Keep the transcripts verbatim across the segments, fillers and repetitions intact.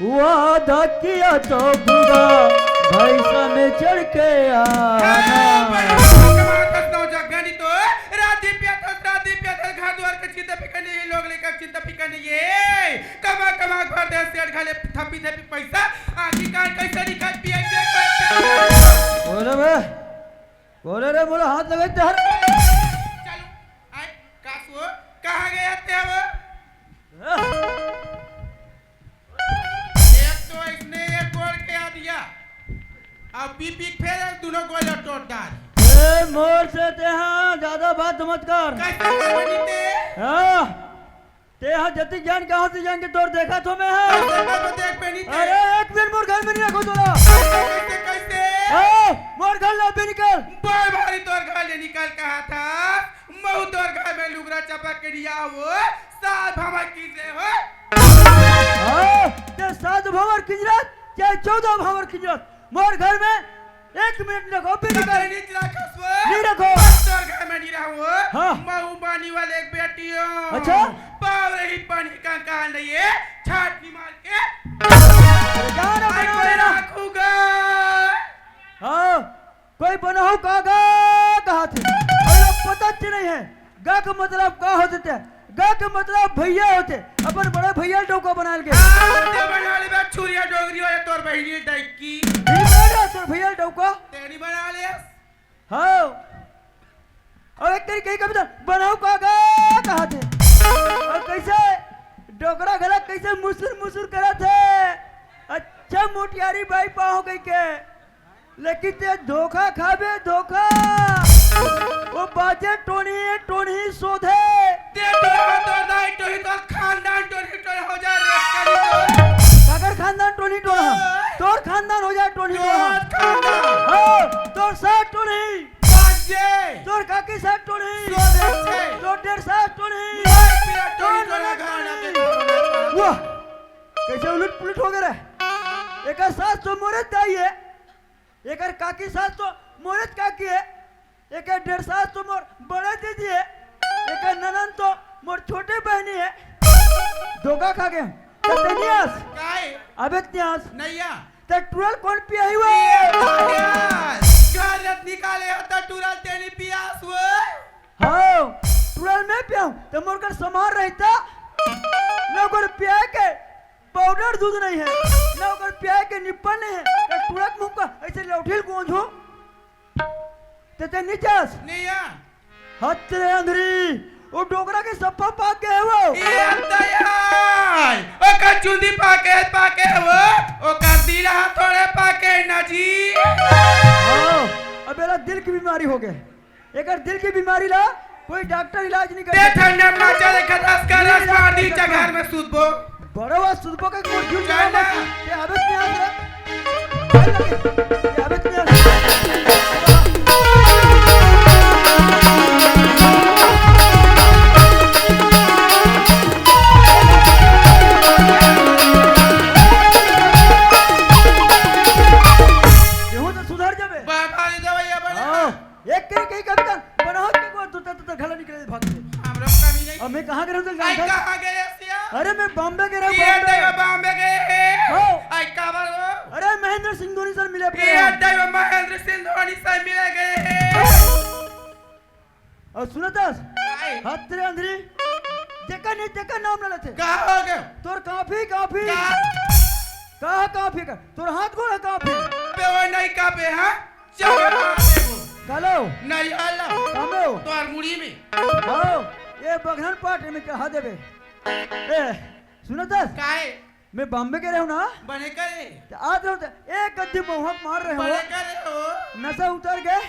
वादा किया तो भूला, भैंसा में चढ़ के आना। हाँ, भाई, कमा करता हूँ जगह नहीं तो राती पिया था, राती पिया था, घर द्वार के चिंता फिकर नहीं है, लोग लेकर चिंता फिकर नहीं है। कमा, कमा, घर दे, सेठ घाले, थपी, थपी पैसा, आखिरकार कैसे निकाल पिया, पिया, पिया, पिया। बोले बे, बोले रे, बोले, हाथ लगे ते हर। चलो, आए, कासो, कहाँ गए थे वो? हाँ। एक तो इसने एक गोड़ के आ दिया, अब पी पी के फेर दोनों गोड़ तोड़ डाल। ए, मोर से ते हाँ, ज्यादा बात मत कर। कैसे बनी ते? हाँ, ते हाँ जति ज्ञान कहाँ से जान के तोर देखा थो मैं हाँ। कैसे बात देख पे नहीं ते? अरे, एक दिन मोर घर में नहीं रखो तोला। कैसे, कैसे? ए, मोर घर ला भी निकल। बाय भारी तोर घर ले निकल कहा था, महू तोर घर में लुगरा चपक के दिया वो, साल भमा की रे हो। हाँ, ते सात भावर किंजरत, चाहे चौदह भावर किंजरत, मोर घर में एक मिनट रखो, भी निकल। नहीं रखो। तोर घर में नहीं रहूं। हाँ। महू बानी वाले एक बेटी हूँ। अच्छा। पाव रही पानी का काल नहीं है, छाट नहीं मार के। अरे जाना आई बना कोई ना। रखूंगा। हाँ। कोई बनाहू का गा कहा थे? अरे पता च नहीं है। गा के मतलब का होथे ते? गा के मतलब भैया होथे। अपन बड़े भैया डौका बना ले के। हाँ, ते बना ले बे छुरिया डोगरी वाले तोर बहिनी डैकी। नहीं बना रहा तोर भैया डौका। तेरी बना ले। हाँ। और एक तरीके का भी तो बनाहू का गा कहा थे? और कैसे डोकरा गला कैसे मुसुर मुसुर करा थे? अच्छा मोटियारी बाई पाओ गई के। लेकिन ते धोखा खाबे, धोखा। वो बाजे टोनी, टोनी सोधे। ते टोनी, तोर दाई टोनी, तोर खानदान टोनी, टोनी हो जा रे, कनी तोर। काकर खानदान टोनी टोना? तोर खानदान हो जा टोनी टोना। तोर खानदान। हाँ, तोर सास टोनी। बाजे। तोर काकी सास टोनी। सोधे छे। तोर डेढ़ सास टोनी। मार पिया टोनी टोना गाना के। वाह, कैसे उलट पुलट हो गए रे? एकर सास तो मोरे दाई है। एकर काकी सास तो मोरे काकी है, एकर डेढ़ सास तो मोर बड़े दीदी है, एकर ननन तो मोर छोटे बहनी है। धोखा खा गए। तो तेनियास, काय? अबे तेनियास। नैया। ते टुरल कौन पिया ही वो? ये तेनियास। घर रत निकाले हो तो टुरल तेनी पियास वो। हाँ, टुरल मैं पियाऊँ, तो मोर कर सामान रहता। न ओकर पिया के पाउडर दूध नहीं है, न ओकर पिया के निप्पल नहीं है, तो टुरल मुंह का ऐसे लौठिल गूंजू। ते ते नीचस। नैया। हत रे अंधरी, वो डोकरा के सप्पा पाक गए वो। ये अंतयाय, ओकर चुंदी पाके, पाके वो, ओकर दिल हा थोड़े पाके ना जी। हाँ, अब एला दिल की बीमारी हो गए। एकर दिल की बीमारी ला कोई डॉक्टर इलाज नहीं कर ते सकता। ठंडा माचा देखत रस का रस मार दी, घर में सूतबो। बड़वा सुधबो के कोठी चल ना। ते आबे के आ रे। ते आबे के आ। केहू तो सुधर जाबे। बाबा रे दवैया बने। हाँ। एक के कई कविता बनावत के को तुतर तुतर घला निकले भाग से। हमरा कमी नहीं। अब मैं कहाँ गए रहूँ तो आई जानता है? कहाँ गए सिया? अरे मैं बॉम्बे गए रहूँ, ये बॉम्बे। दैव बॉम्बे गए हैं। हो। आई काबर हो? अरे महेंद्र सिंह धोनी सर मिले अपने ये यहाँ। दैव महेंद्र सिंह धोनी सर मिले गए हैं। और सुनतस? आई। हाथ तेरे अंधरी। जेकर नहीं तेकर नाम ना लेते। कहाँ हो गए? तोर काफी, काफी। का? कहाँ काफी का? तोर हाथ गोड़ है काफी। पे वो नहीं कापे, हाँ? चल, कालो। नहीं आला। कामे हो? तोर मुड़ी में। आओ, ये बगनन पार्टी में चढ़ा देबे। ए, सुनो दस। काहे? मैं बॉम्बे के रहूँ ना? बने करे। तो आज रहूँ तो एक गद्दी मोहक मार रहे हो। बने करे हो। नशा उतर गए।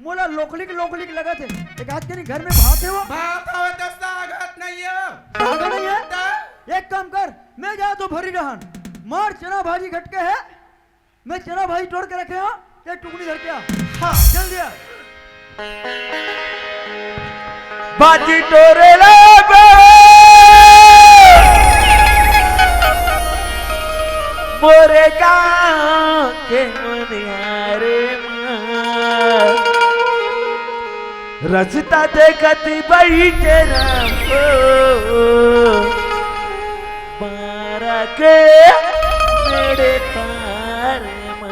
मोला लोकलिक, लोकलिक लगत है। एक हाथ के नहीं घर में भात है वो। भात हो तो सागत नहीं हो। सागत नहीं है? तो? एक काम कर, मैं जा तो भरी रहन। मार चना भाजी घटके है। मैं चना भाजी टोर के रखे हो, ये टुकड़ी धर के आ। हाँ। जल्दी आ। बाजी टोरे ला बे, मोरे गाँव के मनिहारे माँ। रस्ता देखत बैठे राम ओ, मारा के मेरे पार मा।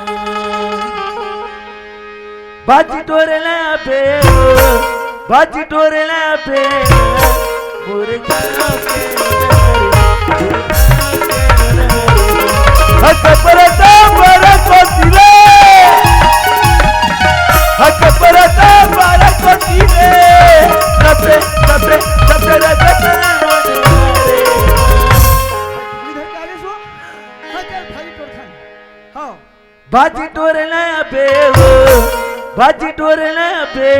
बाजी टोरे ला बे हो, बाजी टोरे ला बे, मोरे गाँव के हक परता बड़ा कोती रे, हक परता बड़ा कोती रे, सबे, सबे, सबे रे, सबे रे। इधर क्या रे सो? हाँ, चल, भाई टोर खान। हाँ। बाजी टोरे ला बे हो, बाजी टोरे ला बे,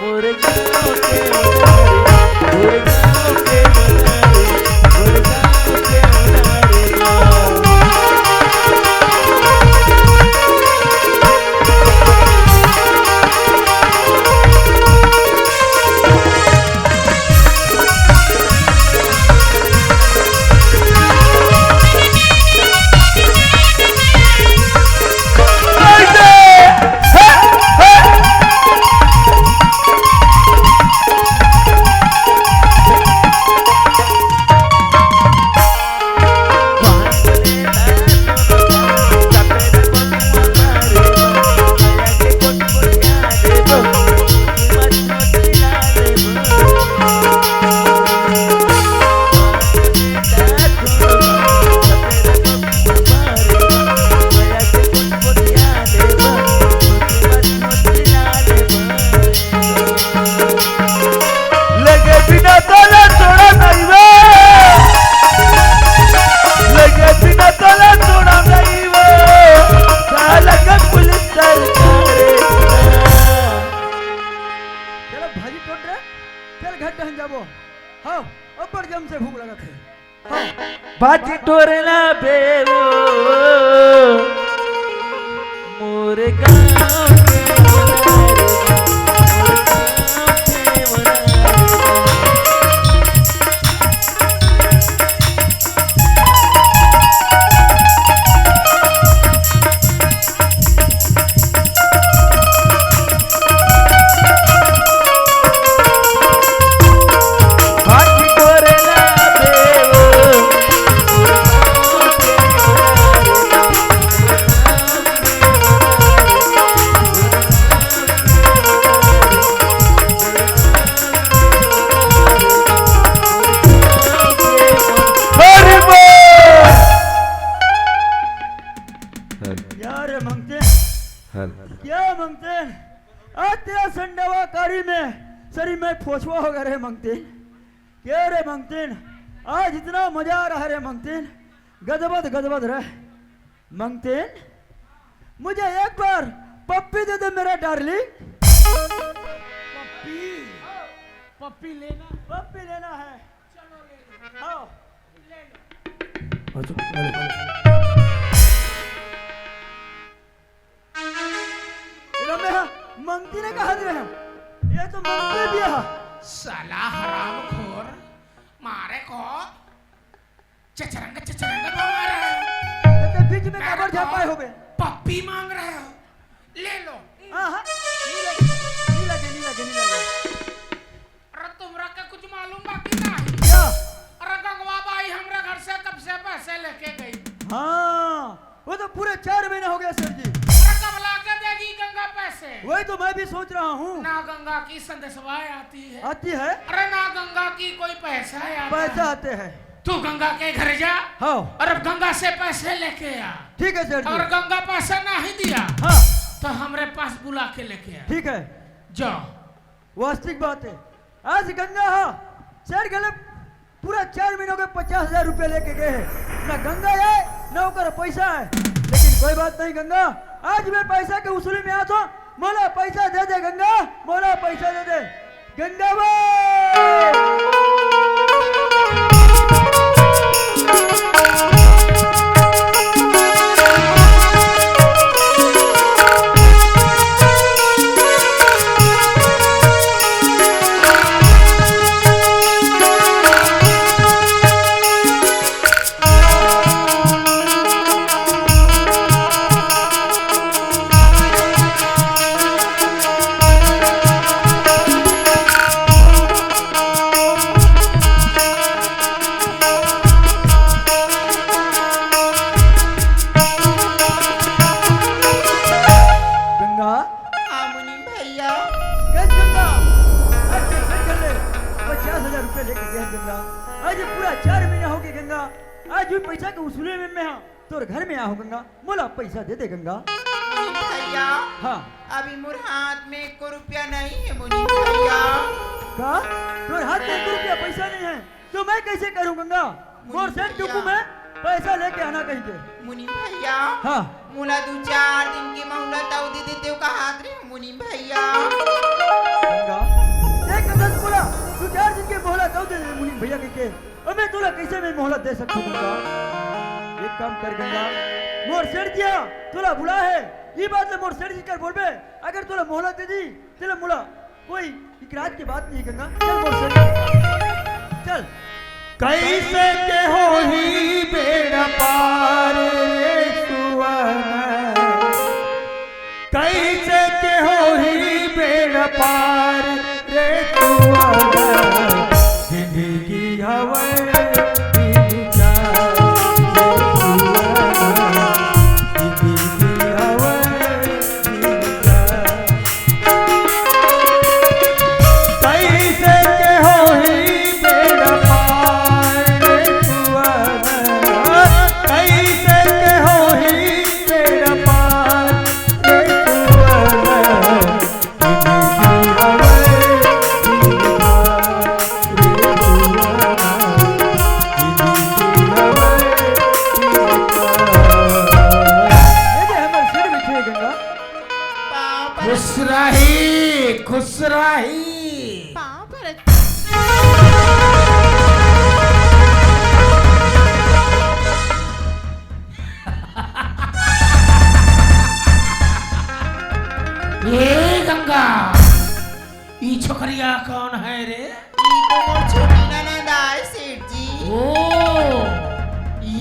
मोरे गाँव के, मोरे गाँव के, मोरे गाँव के। लगे बिना तोला तोड़ा नहीं वो, लगे बिना तोला तोड़ा नहीं वो, साला का पुलिस सरकार। चलो भाजी टोट रे, चल घर टहन जाबो। हाँ, अब्बड़ जम से भूख लगत हे। बाजी टोरे ला बे वो, मोरे गाँव के मोरे गाँव के। अरे वाह! हल। यार मंगते, हल। क्या मंगते? आज तेरा संडवा कारी में सरी में फोछवा होगा रे मंगते। क्या रे मंगते? आज इतना मजा आ रहा है रे मंगते, गदबद गदबद रहे। मंगते, मुझे एक बार पप्पी दे दे मेरा डार्लिंग। पप्पी, पप्पी लेना, पप्पी लेना है। चलो ले लो। हाँ। ले लो। रमे हा, मंगती ने कहा दे रहे हो? ये तो मंगती भी है। साला हरामखोर, मारे को चचरंग चचरंग भवा रहे हो। तो बीच में मारे काबर को झापाए हो बे? पप्पी मांग रहे हो, ले लो। हाँ, हाँ। नहीं लगे, नहीं लगे, नहीं लगे, नहीं लगे। अरे तुमरा का कुछ मालूम बाकी नहीं? क्या? अरे गंगवा बाई हमरा घर से कब से पैसे लेके गई? हाँ, वो तो पूरे चार महीना हो गया सर जी। अरे कब ला के देगी गंगा पैसे? वही तो मैं भी सोच रहा हूँ। ना गंगा की संदेशवा आती है। आती है? अरे ना गंगा की कोई पैसा आता पैसा है। आते हैं। तू गंगा के घर जा। हाँ। और अब गंगा से पैसे लेके आ। ठीक है सर जी। अगर गंगा पैसा नहीं दिया, हाँ। तो हमरे पास बुला के लेके आ। ठीक है। जाओ। वास्तविक बात है। आज गंगा हा सेठ गले पूरा चार महीनों के पचास हजार रुपया लेके गए हैं। ना गंगा आए, ना ओकर पैसा आए। लेकिन कोई बात नहीं गंगा, आज मैं पैसा के वसूली में आता हूँ। मोला पैसा दे दे गंगा, मोला पैसा दे दे गंगा बा। जो पैसा के उसूले में मैं हा तोर घर में आहूं गंगा, मोला पैसा दे दे गंगा। मुनीम भैया, हाँ। अभी मोर हाथ में एको रुपया नहीं है मुनीम भैया। का? तोर हाथ में एको रुपया पैसा नहीं है, तो मैं कैसे करूं गंगा? मोर सेठ के हुकुम है, पैसा लेके आना कहिके। मुनीम भैया, हाँ। मोला दू चार दिन के मोहलत अउ दे देतेव कहत रहेंव मुनीम भैया। गंगा, देख गंगा, तू बोला, दू चार दिन के मोहलत अउ दे दे मुनीम भैया कहिके। अबे तोला कैसे मैं मोहलत दे सकथंव गंगा? एक काम कर गंगा, मोर सेठ जी हा तोला बुलाय हे, ये बात ला मोर सेठ जी कर बोलबे, अगर तोला मोहलत दे दिही, तेला मोला कोई इकराज के बात नहीं गंगा, चल मोर सेठ जी, चल। कैसे के होही बेड़ा पार रे सुअन, कैसे के होही बेड़ा पार रे सुअन, जिंदगी हवय खुश रही, खुश रही। पाँव परत। ए गंगा, ई छोकरिया कौन है रे? ई तो मोर छोटी ननद आय, सेठ जी। ओ,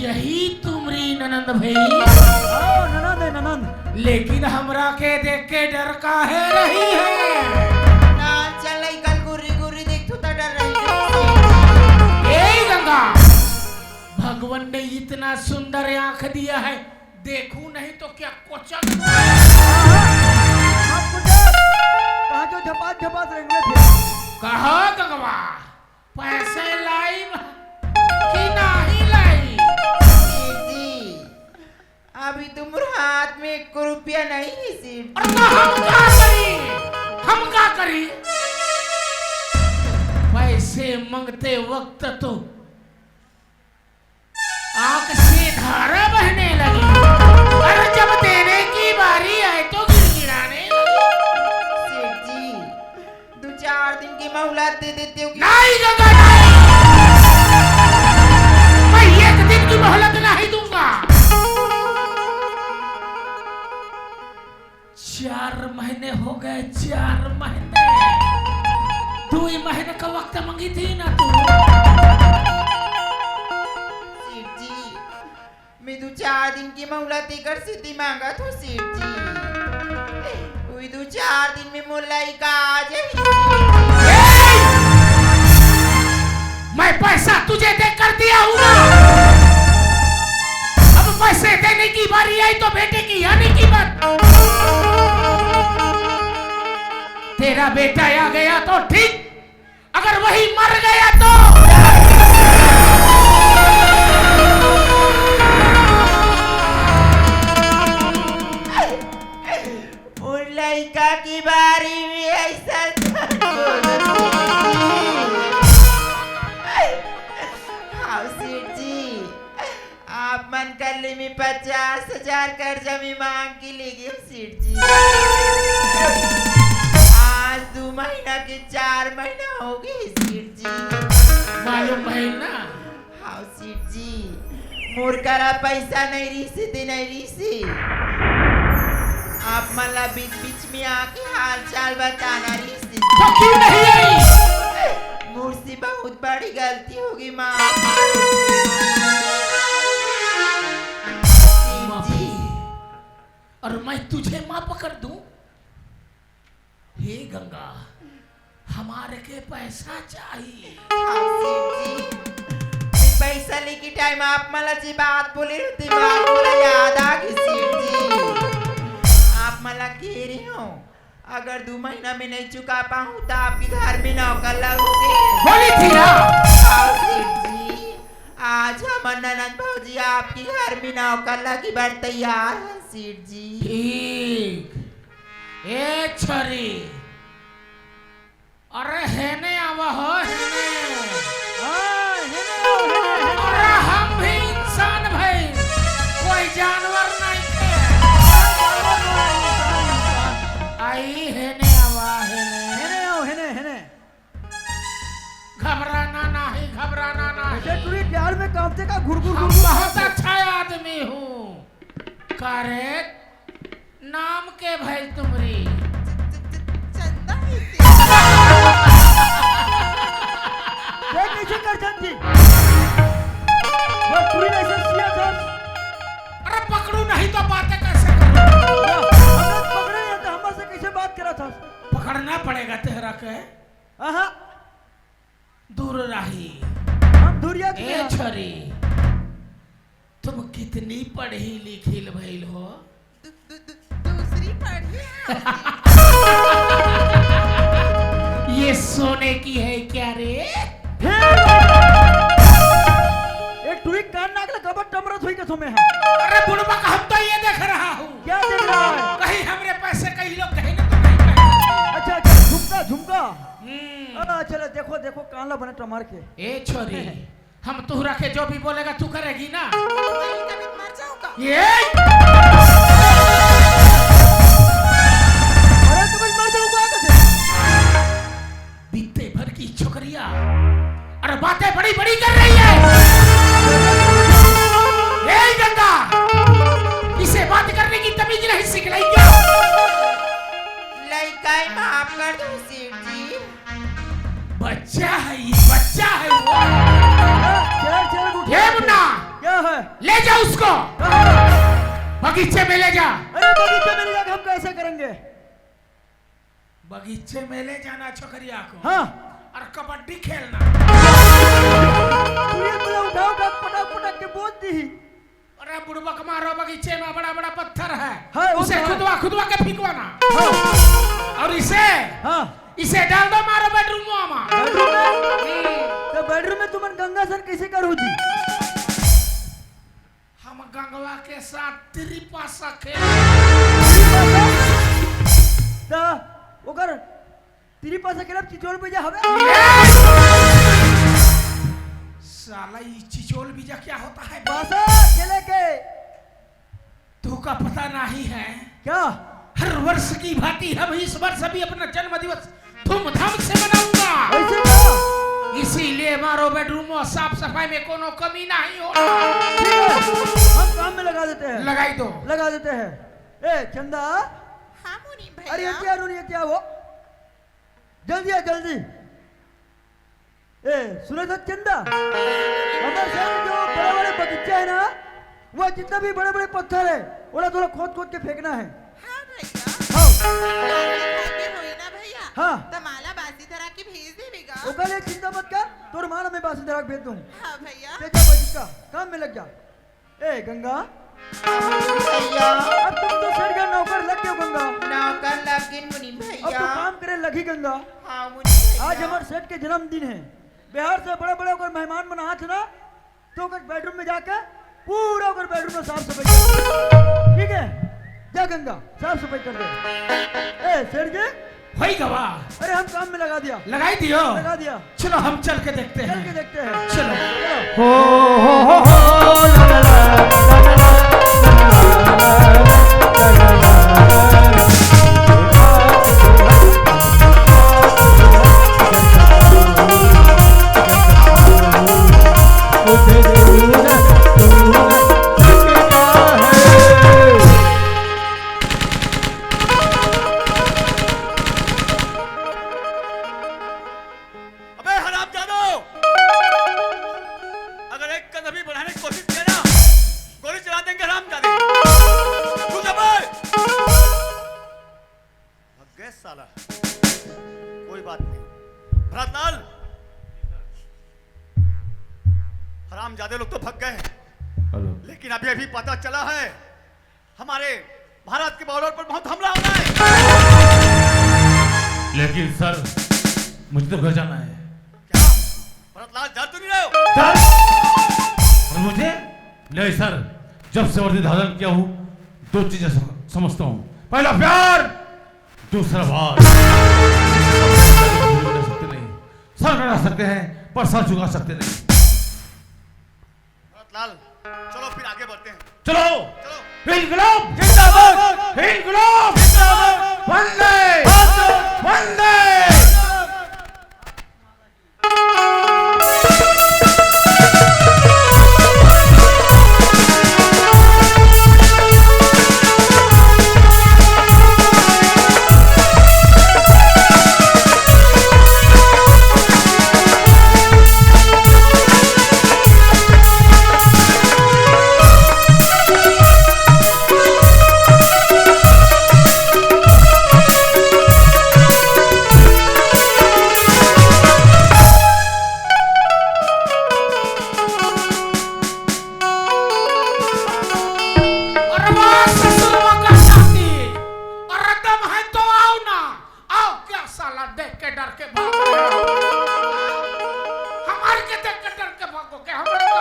यही तुम्हरी ननद भई? हाँ, ननद है, ननद। लेकिन हमरा के देख के डर काहे रही है? ना, चल, कल गुर्री गुर्री देखथू त डर रही है, सेठ जी। ए गंगा, भगवान ने इतना सुंदर आंख दिया है, देखूं नहीं तो क्या कोचक। कहाँ जो झपास झपास रेंगवे थे? कहा गंगवा, पैसे लाई कि नहीं लाई? सेठ जी, अभी तो मोर हाथ में एको रुपया नहीं है, सेठ जी। अरे तो हम का करी? हम का करी? पैसे मांगते वक्त तो आंख से धारा बहने लगी। अरे जब देने की बारी आए तो गिड़गिड़ाने लगी। सेठ जी, दो चार दिन की मोहलत दे देते हो कि नहीं गंगा, नहीं। मैं एक दिन की मोहलत नहीं दूंगा। चार महीने हो गए, चार महीने। दो ही महीने का वक्त मांगी थी ना तू। सेठ जी, मैं दो चार दिन की मोहलत एकर सेती मांगत हूँ, सेठ जी। वही दो चार दिन में मोर लइका आ जाही, सेठ जी। ए! मैं पैसा तुझे देकर दिया हूँ ना। अब पैसे देने की बारी आई तो बेटे की आने की बात। तेरा बेटा आ गया तो ठीक, अगर वही मर गया तो? उन लइका की बारी में ऐसा मत बोलो, सेठ जी। हाँ, सेठ जी, आप मन कर ले में पचास हजार कर्जा में मांग के ले गए हो, सेठ जी। आज दो महीना के चार महीना हो गए, सेठ जी। मालूम भइल ना? हाँ, सेठ जी, मोर करा पैसा नहीं रहिसे ते नहीं रहिसे। आप मन ला बीच बीच में आके हाल चाल बताना रहिसे। तो क्यों नहीं आई? मोर से बहुत बड़ी गलती होगी, माफ कर दो। सेठ जी। माफी? और मैं तुझे माफ कर दूं? हे गंगा, हमारे के पैसा चाहिए। हाँ, सेठ जी। मैं पैसा लेके टाइम आप मन ला जी बात बोले रहे, दिमाग मोला याद आ गई, सेठ जी। आप मन ला कह रही हूँ, अगर दो महीना में नहीं चुका पाऊँ, तो आपके घर में नौकर लगोगे। बोली थी ना। हाँ, सेठ जी। आज हमर ननद भौजी आपके घर में नौकर लगे बर तैयार हे सेठ जी। ठीक। ए छोरी, अरे हेने आवा हो, हेने। हाँ, हेने आओ, हेने, हेने। अरे हम भी इंसान भाई, कोई जानवर नहीं थे। आई हेने आवा, हेने। हेने आओ, हेने, हेने। घबराना नहीं, घबराना नहीं। अच्छा, तू ये प्यार में कांपते का घुर घुर हम घुर घुर बहुत कांपते? अच्छा आदमी हूँ। का रे, नाम के भइल तुमरी? च-, च-, च-, चंदा ही थी। ये कैसे कर सकती? वो पूरी ऐसे सिया था। अरे पकड़ू नहीं तो बातें कैसे करूँ? हम लोग पकड़े हैं तो हमारे से कैसे बात करा था? पकड़ना पड़ेगा तेरा के। हाँ, हाँ। दूर रही। हम दूरिया के ए हैं। छोरी, तुम कितनी पढ़ी लिखी भइल हो? दू-, दू-, दू-, दूसरी पढ़ी है। ये सोने की है क्या रे? हे! एक टुरी कान नाक ले गबर टमरत हुई के तुम्हें है। अरे बुड़बक, हम तो ये देख रहा हूँ। क्या देख रहा है? कहीं हमरे पैसे कहीं लोग कहीं ना तो नहीं पहने। अच्छा, अच्छा, झुमका, झुमका। हम्म। आ, चलो, देखो, देखो, कान ला बने टमार के। ए छोरी, हम तोहरा के जो भी बोलेगा, तू करेगी ना? वही कभी मर जाऊंगा। ये अरे, तुम मर जाऊंगा, कहे। बीते भर की छोकरिया, अरे, बातें बड़ी बड़ी कर रही है। ए गंगा, इसे बात करने की तमीज नहीं सीख लाई क्या? लइकाई माफ कर दो सेठ जी। बच्चा है ये, बच्चा है वो। चल, चल, उठ। हे मुन्ना, क्या है? ले जा उसको। कहाँ? बगीचे में ले जा। अरे, बगीचे में ले जाके हम कैसे करेंगे? बगीचे में ले जाना छोकरिया को। हाँ। और कबड्डी खेलना। तू ये बोला, उठाओ, उठा, पटक, पटक के बोल दी। अरे बुड़बक मारो, बगीचे में बड़ा बड़ा पत्थर है, हाँ, वो उसे तो है। खुदवा खुदवा के फेंकवाना। हाँ। और इसे, हाँ। इसे डाल दो मारो बेडरूम में। बेडरूम में? हम्म। तो बेडरूम में तुमन गंगा सर कैसे करो जी? हम गंगवा के साथ तिरिपासा खेल। तो ओकर तिरिपासा खेलब चिचोल बीजा हवे? साला, ये चिचोल बीजा क्या होता है? बासा खेले के। तू का पता नहीं है? क्या? हर वर्ष की भांति हम इस वर्ष भी अपना जन्म दिवस धूमधाम से मनाऊंगा। ऐसे क्या? इसीलिए मारो बेडरूम में साफ सफाई में कोनो कमी नहीं हो। ठीक है, हम काम में लगा देते हैं। लगाई दो। लगा देते हैं। ए चंदा, हाँ मुनीम भैया। अरे ये क्या रो रही है, क्या वो? जल्दी आ, जल्दी। ए, सुनो तो चंदा, हमारे शहर में जो बड़े-बड़े बगीचा है ना, वो जितना भी बड़े-बड़े पत्थर है, ओला थोड़ा खोद-खोद के फेंकना है। हाँ भैया। हाँ। बासी खाके होई ना भैया। हाँ। त माला बासी धरा के भेज देबे गा। ओकर लिए चिंता मत कर, तोर माला में बासी धरा के भेज दूँ। हाँ भैया। ते जा बगीचा, काम में लग जा। ए गंगा। हाँ, मुनीम भैया। अब तुम तो सेठ घर नौकर लग गए हो गंगा। नौकर लग गए मुनीम भैया। अब तो काम करे लगी गंगा। हाँ, मुनीम भैया। आज हमारे सेठ के जन्मदिन है। बिहार से बड़े-बड़े ओकर मेहमान मन आत हे ना, तो ओकर बेडरूम में जाके पूरा ओकर बेडरूम में साफ सफाई कर। ठीक है, जा गंगा, साफ सफाई कर दे। ए सेठ जी, होई गवा। अरे हम काम में लगा दिया। लगाई दियो। लगा दिया। चलो हम चल के देखते हैं। चल के देखते हैं। चलो। चलो। हो, हो, हो, हो, ला, ला, ला, ला, ला, ला, ला, ला, ला, ला, ला। अबे हरामजादो, अगर एक कदम भी बढ़ाने की कोशिश किया ना, गोली चला देंगे हरामजादे। तू चुप है। भग गए साला। कोई बात नहीं। भरतलाल, हरामजादे लोग तो भग गए हैं। हेलो। लेकिन अभी अभी पता चला है, हमारे भारत के बॉर्डर पर बहुत हमला हो रहा है। लेकिन सर, मुझे तो घर जाना है। क्या? भरतलाल, डर तो नहीं रहे हो? डर? मुझे, नहीं सर, जब से वर्दी धारण किया हूँ, दो चीजें सम-, समझता हूँ। पहला प्यार, दूसरा बात। सकते नहीं, सर कटा सकते हैं, पर सर झुका सकते नहीं। भरत लाल, चलो फिर आगे बढ़ते हैं। चलो। चलो। इनकलाब जिंदाबाद। इनकलाब जिंदाबाद। वंदे मातरम। वंदे। अरे वाह, ससुरवा का नाती। अरे दम है तो आओ ना। आओ, क्या साला देख के डर के भाग रहे हो? हमारे के देख के डर के भागो क्या? हम तो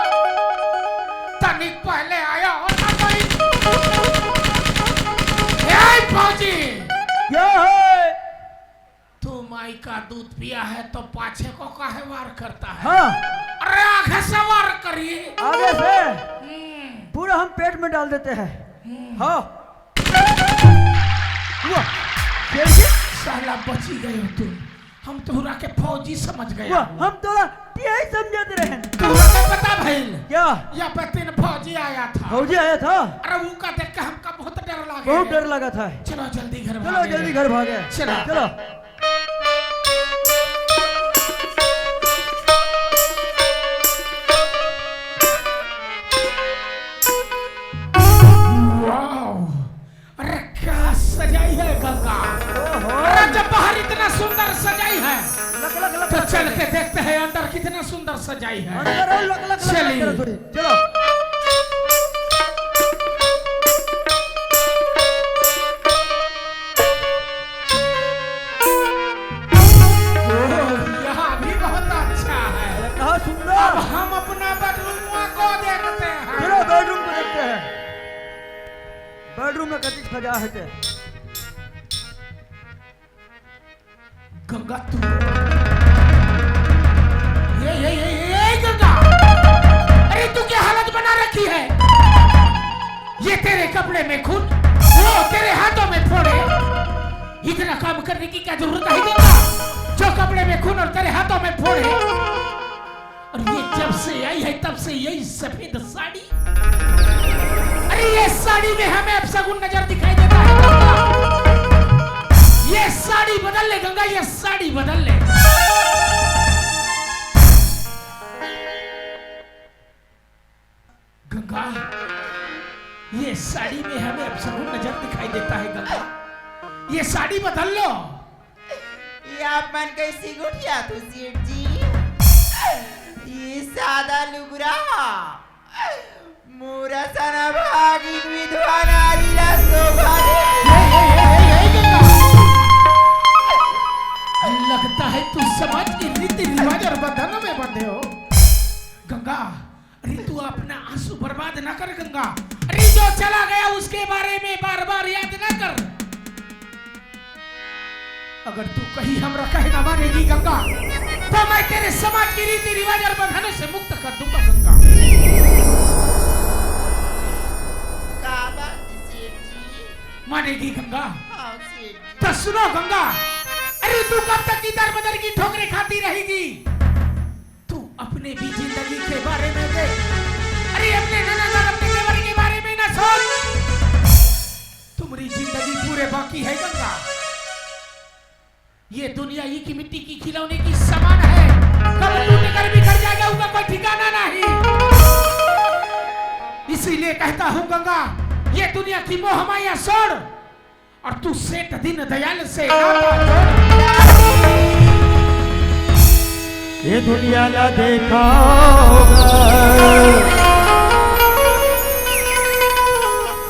तनिक पहले आया होता तो ही। ए फौजी, क्या है? तू माई का दूध पिया है तो पाछे को काहे वार करता है? हाँ। अरे आगे से वार करिए। आगे से? हम्म। पूरा हम पेट में डाल देते हैं। हम्म। हाँ। वाह, शेर जी। साला बची गए हो तुम। हम तोहरा के फौजी समझ गया। वाह, हम तोरा टीआई समझत रहे। तोहरा के पता भइल? क्या? यहाँ पे तीन फौजी आया था। फौजी आया था? अरे उनका देख के हमका बहुत डर लगे। बहुत डर लगा था। चलो जल्दी घर चलो भागे। जल्दी घर भागे। चलो। चलो। वाह, अरे क्या सजाई है गंगा। ओहो। अरे जब बाहर इतना सुंदर सजाई है, लक, लक, लक, तो लक, चल लक। के देखते हैं अंदर कितना सुंदर सजाई है। अंदर और लक, लक, लक, लक चलिए। करत होई। चलो। ओह, यहाँ भी बहुत अच्छा है। इतना सुंदर। अब हम अपना बेडरूम को देखते हैं। चलो, बेडरूम को देखते हैं। बेडरूम में कति सजा है ते। गंगा, तू ये, ये, ये, ये, ये, गंगा! अरे, तू क्या हालत बना रखी है? ये तेरे कपड़े में खून, वो तेरे हाथों में फोड़े। इतना काम करने की क्या जरूरत है, गंगा? जो कपड़े में खून और तेरे हाथों में फोड़े। और ये जब से आई है, तब से यही सफेद साड़ी। अरे, ये साड़ी में हमें अपशगुन नजर दिखाई देता है। ये साड़ी बदल ले गंगा, ये साड़ी बदल ले। गंगा, ये साड़ी में हमें अपशगुन नजर दिखाई देता है गंगा, ये साड़ी बदल लो। ये आप मन कैसी गोठियाथो सेठ जी? ये सादा लुगरा, मोर असन अभागिन विधवा नारी ला शोभा दे। ए, ए, ए, ए, ए, गंगा। लगता है तुम समाज के रीति रिवाज और बंधनों में बंधे हो। गंगा, अरे तू अपना आंसू बर्बाद ना कर गंगा। अरे जो चला गया उसके बारे में बार बार याद ना कर। अगर तू कहीं हमरा कहना मानेगी गंगा, तो मैं तेरे समाज की रीति रिवाज और बंधनों से मुक्त कर दूंगा गंगा। का बात है सेठ जी? मानेगी गंगा? हाँ सेठ जी। तो सुनो गंगा, अरे तू कब तक इधर उधर की ठोकरें खाती रहेगी? तू अपने भी जिंदगी के बारे में देख। अरे अपने ननद और अपने देवर के बारे में ना सोच। तुम्हारी जिंदगी पूरे बाकी है गंगा। ये दुनिया ईख मिट्टी की खिलौने की समान है, कब टूट कर बिखर जाएगा उसका कोई ठिकाना नहीं। इसीलिए कहता हूँ गंगा, ये दुनिया की मोह माया छोड़। और तू सेठ दीन दयाल से नाता जोड़। ये दुनिया ला देखा होगा,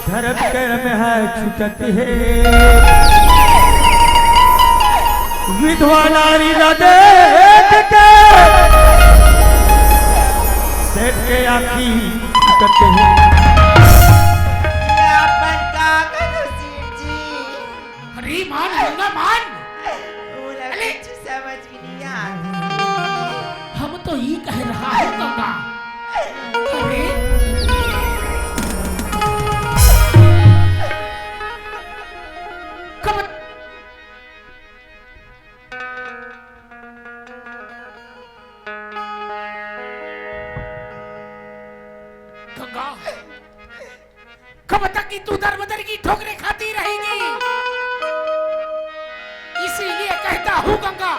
धर्म कर्म है छुटत है, विधवा नारी ला देख के सेठ के आँखी सकते हैं। ये अपन का करो सेठ जी? अरे मान, गंगा मान। मोला अरे! कुछ समझ में नहीं आ रहा। हम तो ये कह रहा है गंगा। अरे! कब गंगा, कब तक कि तू दर बदर की ठोकरें खाती रहेगी? इसीलिए कहता हूँ गंगा,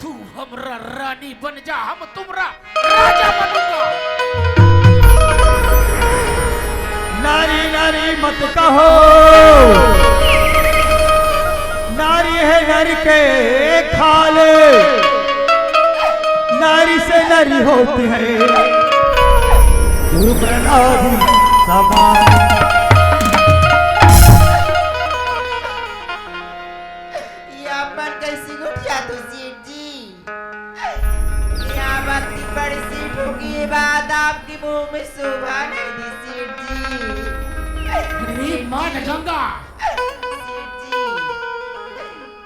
तू हमरा रानी बन जा, हम तुम्हरा राजा बनूंगा। नारी नारी मत कहो, नारी है नर के खाल, नारी से नरी होती है गुरु प्रहलाद समान। ये अपन कैसी गोठिया तो सेठ जी? यहाँ बत्ती बड़ी सेठ होगी, ये बात आपके मुंह में शोभा नहीं दी सेठ जी। अरे मान गंगा। सेठ जी,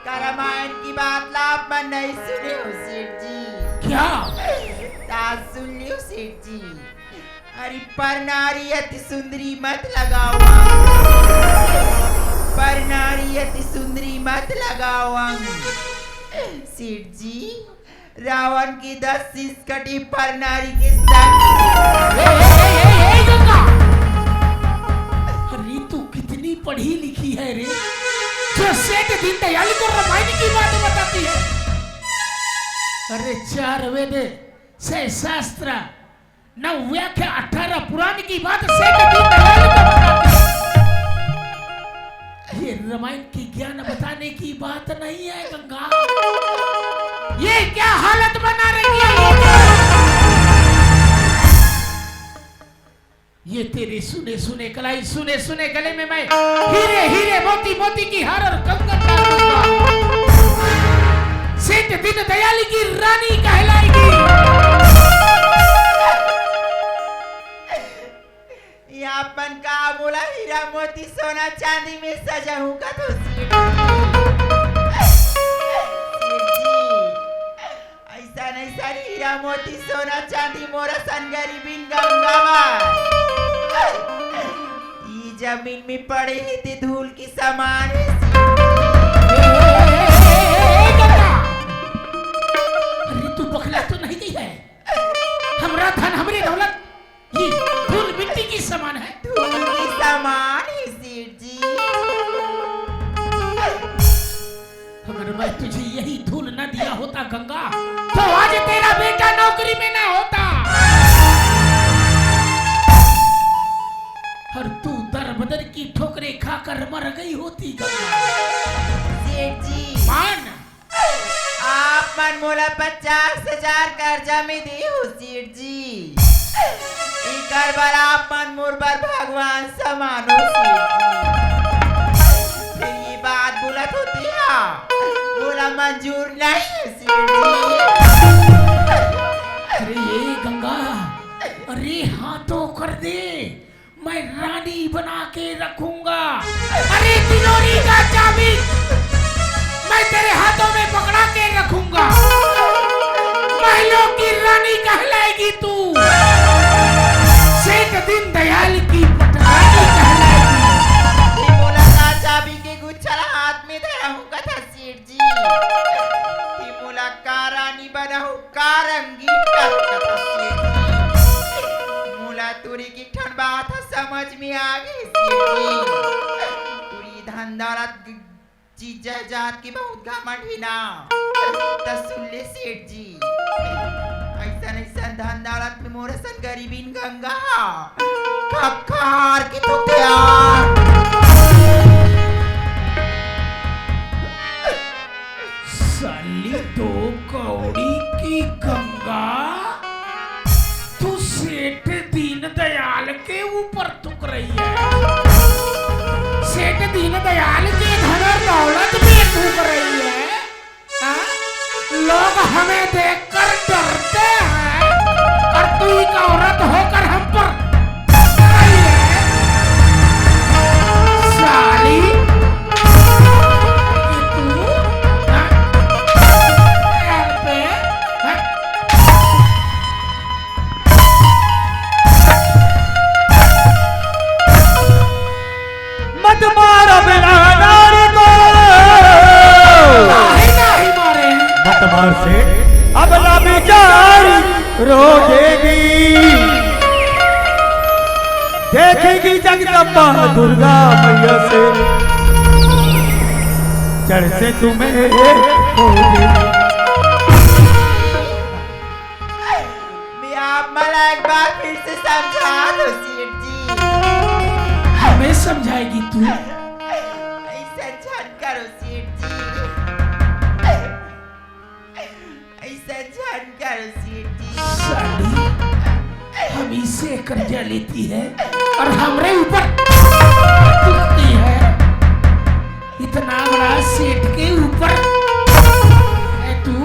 का रामायण की बात ला आप मन नहीं सुने हो सेठ जी? क्या? ता सुन लियो सेठ जी। अरे पर नारी अति सुंदरी मत लगाओ अंग। पर नारी अति सुंदरी मत लगाओ अंग। सेठ जी, रावण की दस शीश कटी पर नारी के संग। ए, ए, ए, ए, ए, गंगा! अरे तू कितनी पढ़ी लिखी है रे, जो सेठ दीनदयाल को रामायण की बात बताती है। अरे चार वेद, छह शास्त्र, नौ व्याख्या, अठारह पुराण की बात सेठ दीनदयाल को बताते हैं। ये रामायण की ज्ञान बताने की बात नहीं है गंगा। ये क्या हालत बना रही है लोगों? ये तेरे सुने सुने कलाई, सुने सुने गले में मैं हीरे हीरे, मोती मोती की हार और कंगन डाल दूंगा। सेठ दीनदयाल की रानी कहलाएगी। ये अपन का मोला हीरा मोती सोना चांदी में सजाहूं का तो सेठ जी। सेठ जी, ऐसा नहीं सर, हीरा मोती सोना चांदी मोरा सन गरीबिन गंगावा। ई जमीन में पड़े ही ते धूल की समान है। ए, ए, ए, ए, ए, ए, गंगा! अरे तू बखला तो नहीं गई है? हमरा धन, हमरी दौलत, ये धूल मिट्टी की समान है। धूल की समान है सेठ जी। अगर मैं तुझे यही धूल न दिया होता गंगा, तो आज तेरा बेटा नौकरी में ना होता और तू दर बदर की ठोकरें खाकर मर गई होती गंगा। सेठ जी, मान। आप मन मोला पचास हजार कर्जा में दे हो सेठ जी। इकर बर आप मन मोर बर भगवान समान हो सेठ जी। फिर ये बात बोलत होती है, मोला मंजूर नहीं है सेठ जी। अरे ये गंगा, अरे हाँ तो कर दे, मैं रानी बना के रखूंगा। अरे तिजोरी का चाबी मैं तेरे हाथों में पकड़ा के रखूंगा। महलों की रानी कहलाएगी तू। सेठ दीनदयाल की पटरानी कहलाएगी। ये बोला था चाबी के गुच्छा ला हाथ में धरा हूँ कथा सेठ जी। ये बोला का रानी बना हूँ का रंगीन कथा सेठ जी। मोला तुरी की ठन बात ह समझ में आ गई सेठ जी। तुरी धन दौलत चीज जायदाद की बहुत घमंड ही ना। त सुन ले सेठ जी, ऐसन ऐसन धन दौलत में मोर सन गरीबिन गंगा खखार की तो प्यार। साली दो कौड़ी की गंगा, तू सेठ दीनदयाल के ऊपर थूक रही है। सेठ दीनदयाल के धन और दौलत पे थूक रही है। हाँ? लोग हमें देखकर डरते हैं और तू एक औरत होकर से अब ना विचार रोकेगी, देखेगी जगदम्बा दुर्गा मैया से, जड़ से तुम्हें खोजेगी। मैं आप मला एक बार फिर से समझा दो सेठ जी। हमें समझाएगी तू? ऐसा झन करो सेठ जी, ऐसा झन करो सेठ जी। साली, हम इसे कर्जा लेती है और हमरे ऊपर तुलती है। इतना बड़ा सेठ के ऊपर है तू।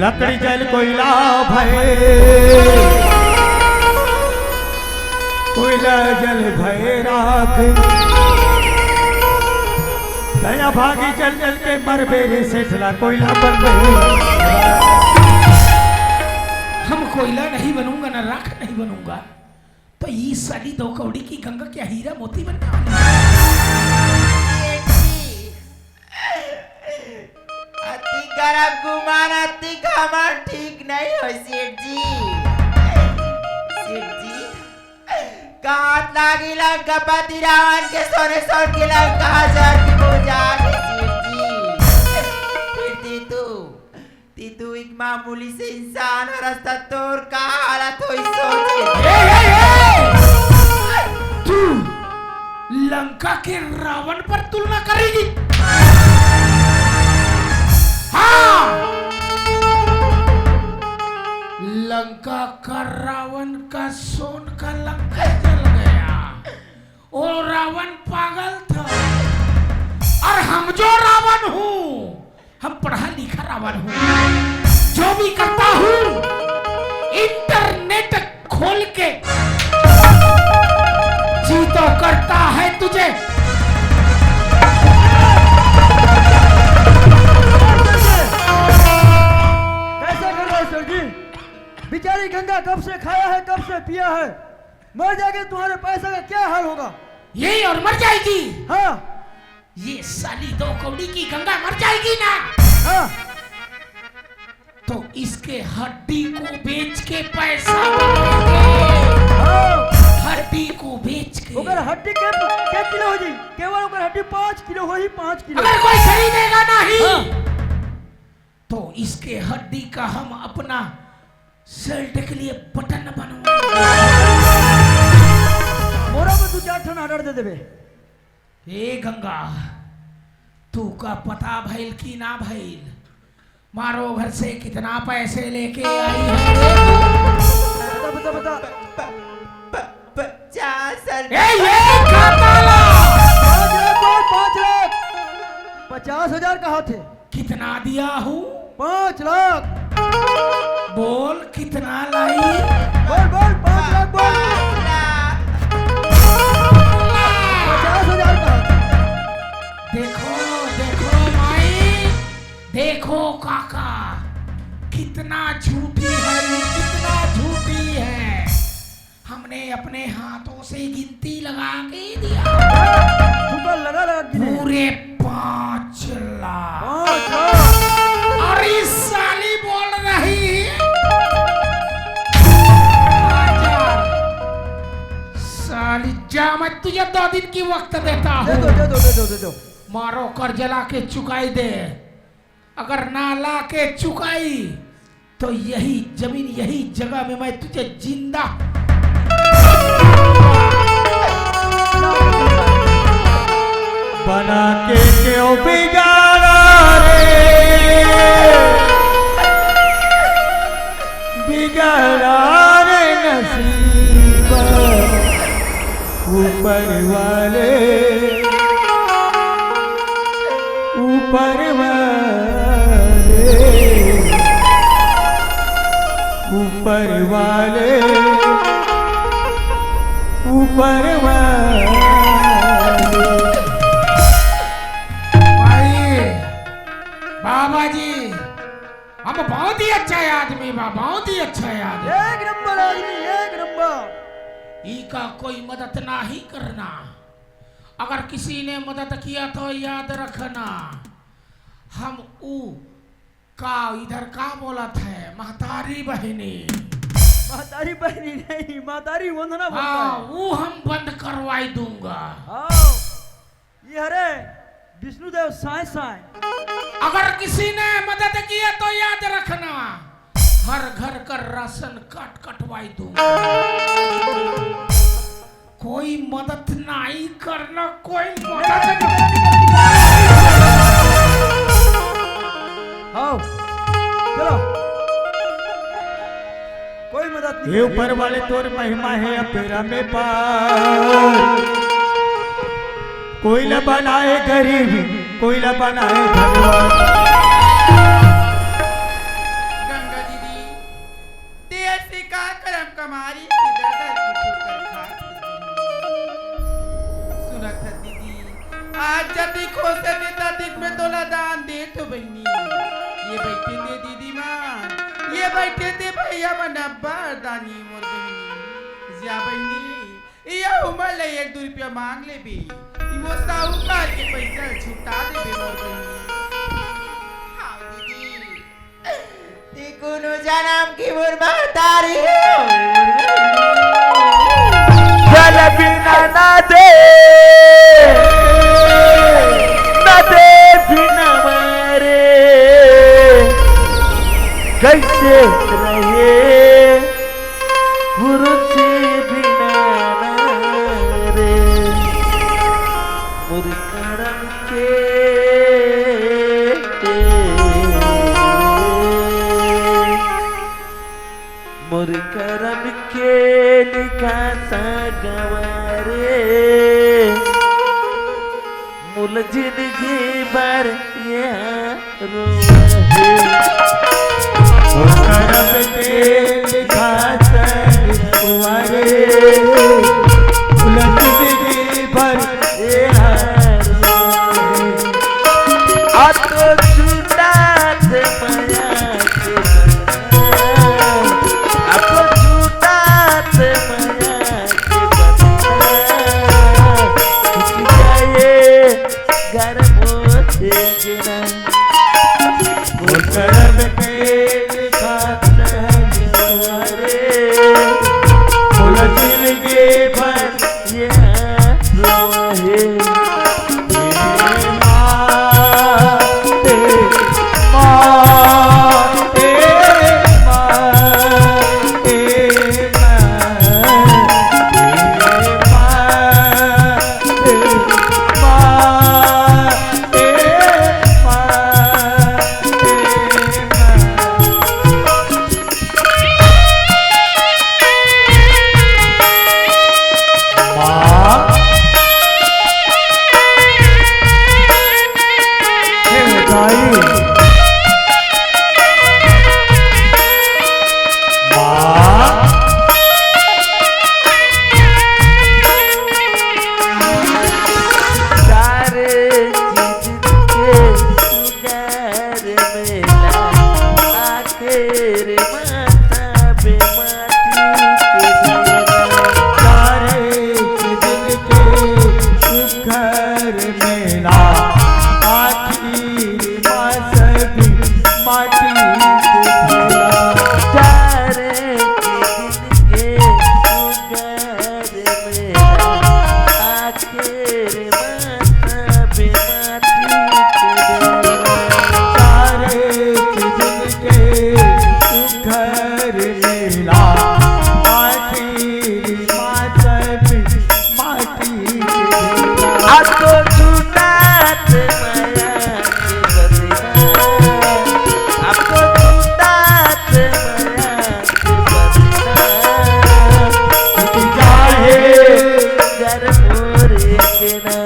लकड़ी जल कोयला भय, कोयला जल भय राख। दया भागी जल जल के मर बेरे सेठला कोयला बन गए। हम कोयला नहीं बनूंगा ना राख नहीं बनूंगा, तो ई साली दो कौड़ी की गंगा क्या हीरा मोती बनने वाली है? सेठ जी, अति गरब गुमान, अति घमंड ठीक नहीं हो सेठ जी। सेठ जी, कहात लागी लंकापति रावण के सोने सोन की लंका जर की पूजा की सेठ जी। फिर ती तू, ती तू एक मामूली से इंसान हो रस्ता तोर का हालत होई सोचे। ए, ए, ए! तू लंका के रावण पर तुलना करेगी? हाँ, लंका का रावण का सोन का लंका जल गया। वो रावण पागल था और हम जो रावण हूँ, हम पढ़ा लिखा रावण हूँ। जो भी करता हूँ इंटरनेट खोल के, जी तो करता है तुझे। कैसे कर रहे हो सर जी? बेचारी गंगा कब से खाया है, कब से पिया है, मर जाके तुम्हारे पैसा का क्या हाल होगा? यही और मर जाएगी। हाँ। ये साली दो कौड़ी की गंगा मर जाएगी ना, हाँ। तो इसके हड्डी को बेच के पैसा बनाएंगे। हाँ। हड्डी को बेच के। ओकर हड्डी के, के किलो हो जी? केवल ओकर हड्डी पाँच किलो हो ही, पाँच किलो। अगर कोई खरीदेगा नहीं, हाँ। तो इसके हड्डी का हम अपना शर्ट के लिए बटन बनवाएंगे। मोरा में दू चार ठन ऑर्डर दे देबे। ए गंगा, तू का पता भइल कि ना भइल? मारो घर से कितना पैसे लेके आई है रे? बता, बता, बता। प-, प-, प-, पचास हजार। ए, ये खाता ला। पाँच लाख बोल, पाँच लाख। पचास हजार कहा थे? कितना दिया हूँ? पाँच लाख। बोल, कितना लाई? बोल, बोल, पाँच लाख बोल। पाँच लाख। पचास हजार कहा। देखो, देखो माई, देखो काका, कितना झूठी है ये, कितना झूठी है। हमने अपने हाथों से गिनती लगा के दिया। तू तो लगा लगा गिने। पूरे पाँच लाख। पाँच लाख। और इस साली बोल रही, साली जा, मैं तुझे दो दिन की वक्त देता हूँ। दे दो, दे दो, दे दो, दे दो। मारो कर्ज ला के चुकाई दे। अगर ना ला के चुकाई तो यही जमीन, यही जगह में मैं तुझे जिंदा बना के क्यों बिगाड़ा रे, बिगाड़ा रे नसीबा। ऊपर वाले, ऊपर वाले, ऊपर वाले, ऊपर वाले। भाई, बाबा जी, हम बहुत ही अच्छा आदमी बा, बहुत ही अच्छा आदमी। एक नंबर आदमी, एक नंबर। ई का कोई मदद नाही करना। अगर किसी ने मदद किया तो याद रखना, हम ऊ का इधर का बोलत हे, महतारी बहिनी। महतारी बहिनी नहीं, महतारी वंदना बोलता हाँ, है। वो हम बंद करवाई दूंगा। हाँ, ये हरे विष्णुदेव साय साय। अगर किसी ने मदद किया तो याद रखना, हर घर का राशन कार्ड कटवाई दूंगा। कोई मदद नहीं करना, कोई मदद नहीं। हाँ, चलो। कोई मदद नहीं ये करेगी। ऊपर वाले तोर महिमा है अपरंपार। कोई ला बनाए गरीब, कोई ला बनाए धनवान। गंगा दीदी, देर से का करम कमारी, किधर दर की ठोकर खा। सुनत हस दीदी, आज जतिक हो सके ततिक में तोला दान देत हो बहिनी। ये बइठे ते दीदी मन, ये बइठे ते भैया मन अब्बड़ दानी मोर बहिनी। जा बहिनी, ये उमर ले एक दू रुपया मांग लेबे, वो साहूकार के पैसा छुटा देबे मोर बहिनी। हाँ दीदी। ते कोनो जनम के मोर महतारी हो। जल बिना ना दे, ना दे बिना मरे, कैसे रहे पुरुष बिना नारे। मोर करम के, मोर करम के लिखा सा गंवारे, मोला जिनगी भर ये रोहे। मोर करम के लिखा सा गंवारे, मोला जिनगी भर ये रोहे। आ तो छूटा से मया के बंधन, आ तो छूटा से मया के बंधन, छूट जाए घर मोर अंगना। मोर करम के लिखा सा गंवारे, मोला जिनगी भर ये रोहे। ए माँ, ए माँ, ए माँ, ए माँ, ए माँ, ए माँ, ए माँ, ए माँ। माँ। हे दाई। माँ। सारे चीज के घर में ना आखिर माता बे माटी के ढेला। सारे दिन के सुख घर में ना आखिर माँ सभी माटी के ढेला। सारे दिन के सुख घर में ना आखिर माता बे माटी के ढेला। सारे दिन के घर मेला आखिरी मातब माटी के ढेला। आ तो छूटात मया के बदना, आ तो छूटात मया के बदना, टूट जाए घर मोरे के ना।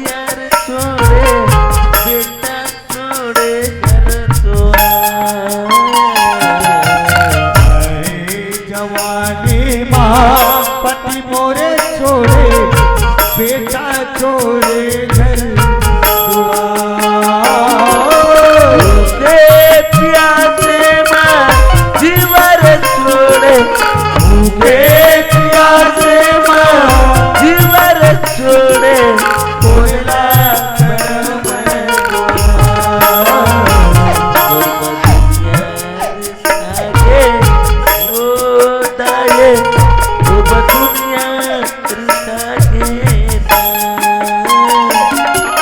यार छोड़े, बेटा छोड़े घर द्वार। अरे जवानी माँ पति मोरे छोड़े, बेटा छोड़े घर द्वार। भूखे प्यासे माँ जीवर छोड़े, भूखे प्यासे माँ जीवर छोड़े, बोला करम द्वार। आगे ओ दाये, ओ बदुनिया रिसागे ना।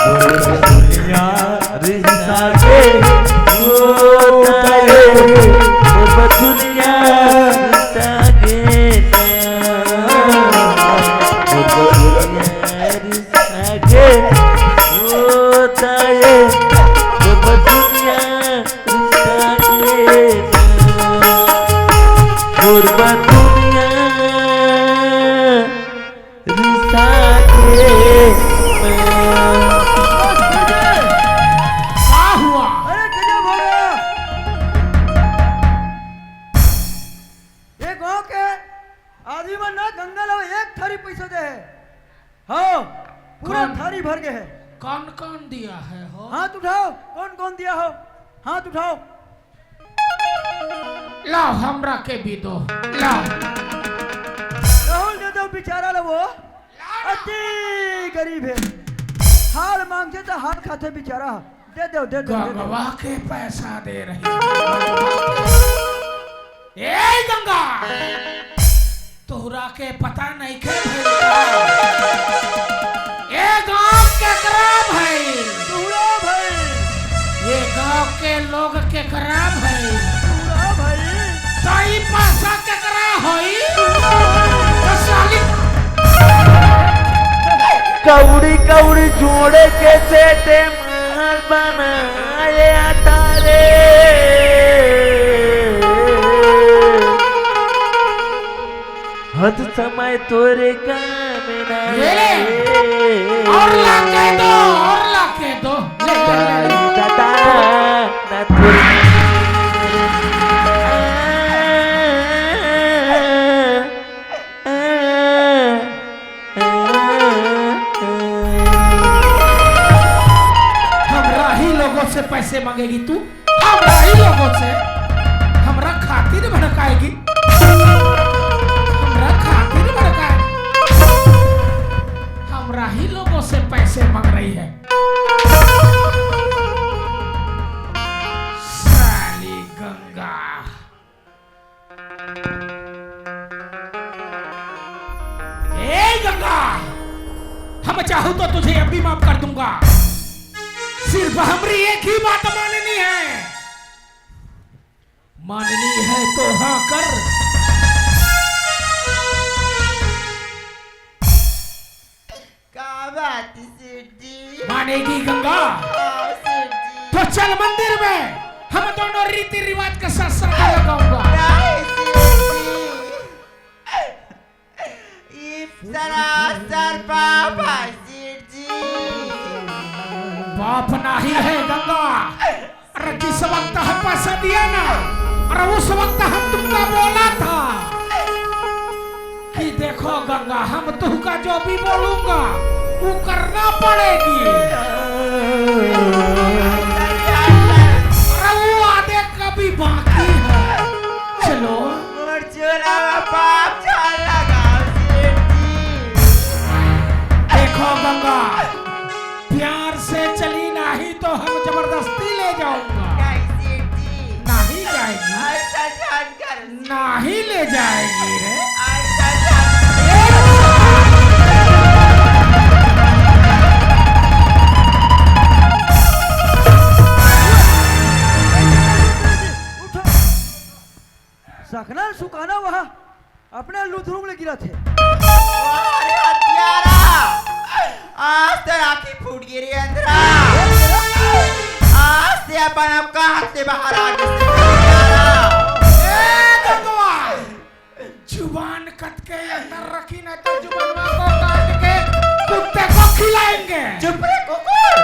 ओ बदुनिया रिसागे, ओ दाये, ओ बदुनिया रिसागे ना। ओ बदुनिया रिसागे, ओ दाये, ओ बदुनिया रिसागे ना। मोर बदुनिया रिसागे ना। का हुआ? अरे गजब हो गया। ये गांव के आदमी मन ना गंगा ला एक थारी पैसा दे हे। हाँ, पूरा कौन? थारी भर गए है। कौन कौन दिया है हो? हाथ उठाओ, कौन कौन दिया हो? हाथ उठाओ। लाओ, हमरा के भी दो। लाओ। राहुल दे दो बेचारा ला वो। लाओ ना। अति गरीब है। हाल मांगथे त हाल खाथे बेचारा। दे दो, दे दो, दे दो। गंगवा के पैसा दे रही है। ए गंगा, तोहरा के पता नइखे भइल का? ए गांव केकरा भइल? तोहरा भइल। ये गांव के लोग केकरा भइल? तोहरा भइल। त ई पैसा केकरा होई? त साली कौड़ी कौड़ी जोड़ के सेठे महल बनाया था रे। हद समय तोरे काम ना ये ले। आए। और लाके दो, और लाके दो। ले, ले, ले, ले। दाई दादा, ना तोरे हमरा ही लोगों से पैसे मांगेगी तू, हमरा ही लोगों से, हमरा खातिर भड़काएगी, हमरा खातिर भड़काएगी, हमरा ही लोगों से पैसे मांग रही है। साली गंगा। ए गंगा, हम चाहूं तो तुझे अब भी माफ कर दूंगा। सिर्फ हमरी एक ही बात माननी है, माननी है तो हाँ कर। का बात है सेठ जी? मानेगी गंगा? हाँ सेठ जी। तो चल मंदिर में, हम दोनों रीति रिवाज के साथ शादी लगाऊंगा। नहीं सेठ जी, ये सरासर पाप है सेठ जी। पाप नहीं है गंगा, अरे जिस वक्त हम पैसा दिया ना, अरे उस वक्त हम तुमका बोला था कि देखो गंगा, हम तुमका जो भी बोलूंगा वो करना पड़ेगी। अरे वो आधे का भी बाकी है। चलो। मोर चोला पाप छाला गाँव सेठ जी। देखो गंगा, प्यार से चली, नहीं तो हम जबरदस्ती ले जाऊंगा। नहीं सेठ जी। नहीं जाएगी। ऐसा जान कर नहीं ले जाएगी रे। ऐसा जान उठो। सकना सुकाना वहाँ अपने लुथरुम ले गिरा थे। अरे हत्यारा, आज तो आँखी फूट गिरी अंधरा। आज से अपन अब कहाँ से बाहर आ गए हत्यारा। ए गंगवा, जुबान कत के अंदर रखी, नहीं तो जुबानवा को काट के कुत्ते को खिला जाएंगे। चुप रे कुकुर।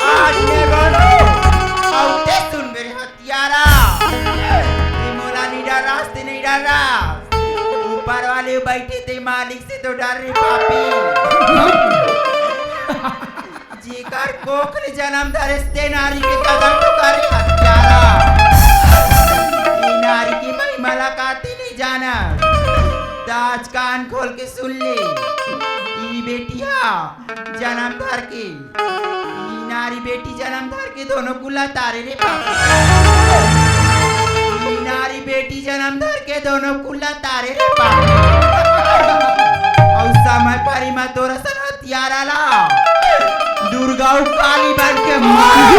आज मैं बोलूं, अउ ते सुन मेरे हत्यारा। ते मोला नहीं डरास, ते नहीं डरास। ऊपर वाले बैठे ते मालिक से तो डर रे पापी। जेकर कोख ले जन्म धरे ते नारी के कदर तो करे हत्यारा। ये नारी की महिमा ला काती नहीं जाना। त आज कान खोल के सुन ले। ई बेटिया जन्म धर के, ई नारी बेटी जन्म धर के दोनों कुला तारे रे पापी। ई नारी बेटी जन्म धर के दोनों कुला तारे रे पापी। अउ समय परी म तोरा सन हत्यारा ला दुर्गा अउ काली बन के मार।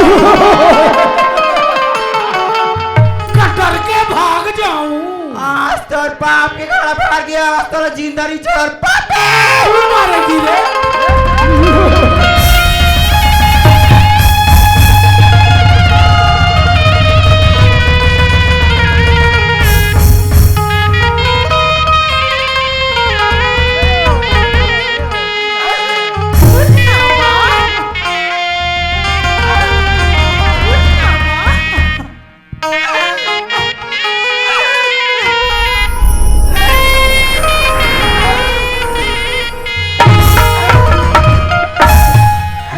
कतर के भाग जाऊं। आज तोर पाप के घड़ा भर गया, आज तोर जिंदा नहीं छोड़ पापी। तू मारेगी रे।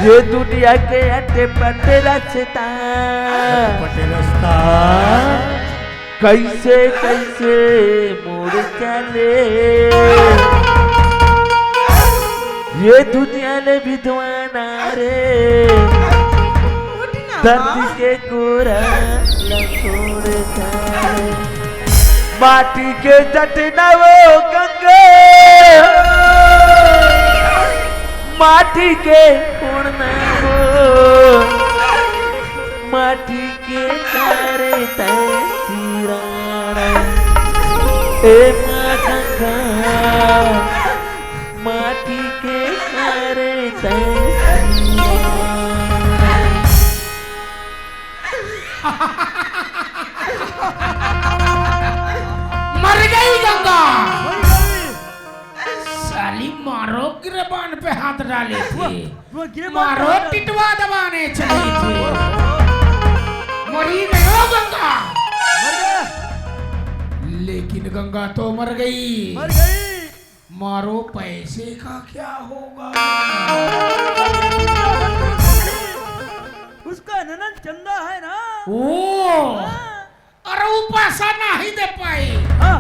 ये दुनिया के अटे पटे रस्ता, पटे रस्ता। कैसे कैसे मुड़ चले ये दुनिया ले विद्वाना रे। धरती के कोरा लकोड़ता रे। माटी के चटना वो गंगा, माटी के उड़ना वो, माटी के करे तै सिराना। ए माँ गंगा, माटी के करे तै सिराना। मर गई गंगा। साली मारो गिरेबान पे हाथ डाले थे। वो गिरेबान पे मारो हाथ डाले। टिटवा दबाने चली थी। मरी गयो गंगा। मर गया। लेकिन गंगा तो मर गई। मर गई। मारो पैसे का क्या होगा? उसका ननद चंदा है ना? ओ। हाँ। अरे वो पैसा नहीं दे पाई। हाँ।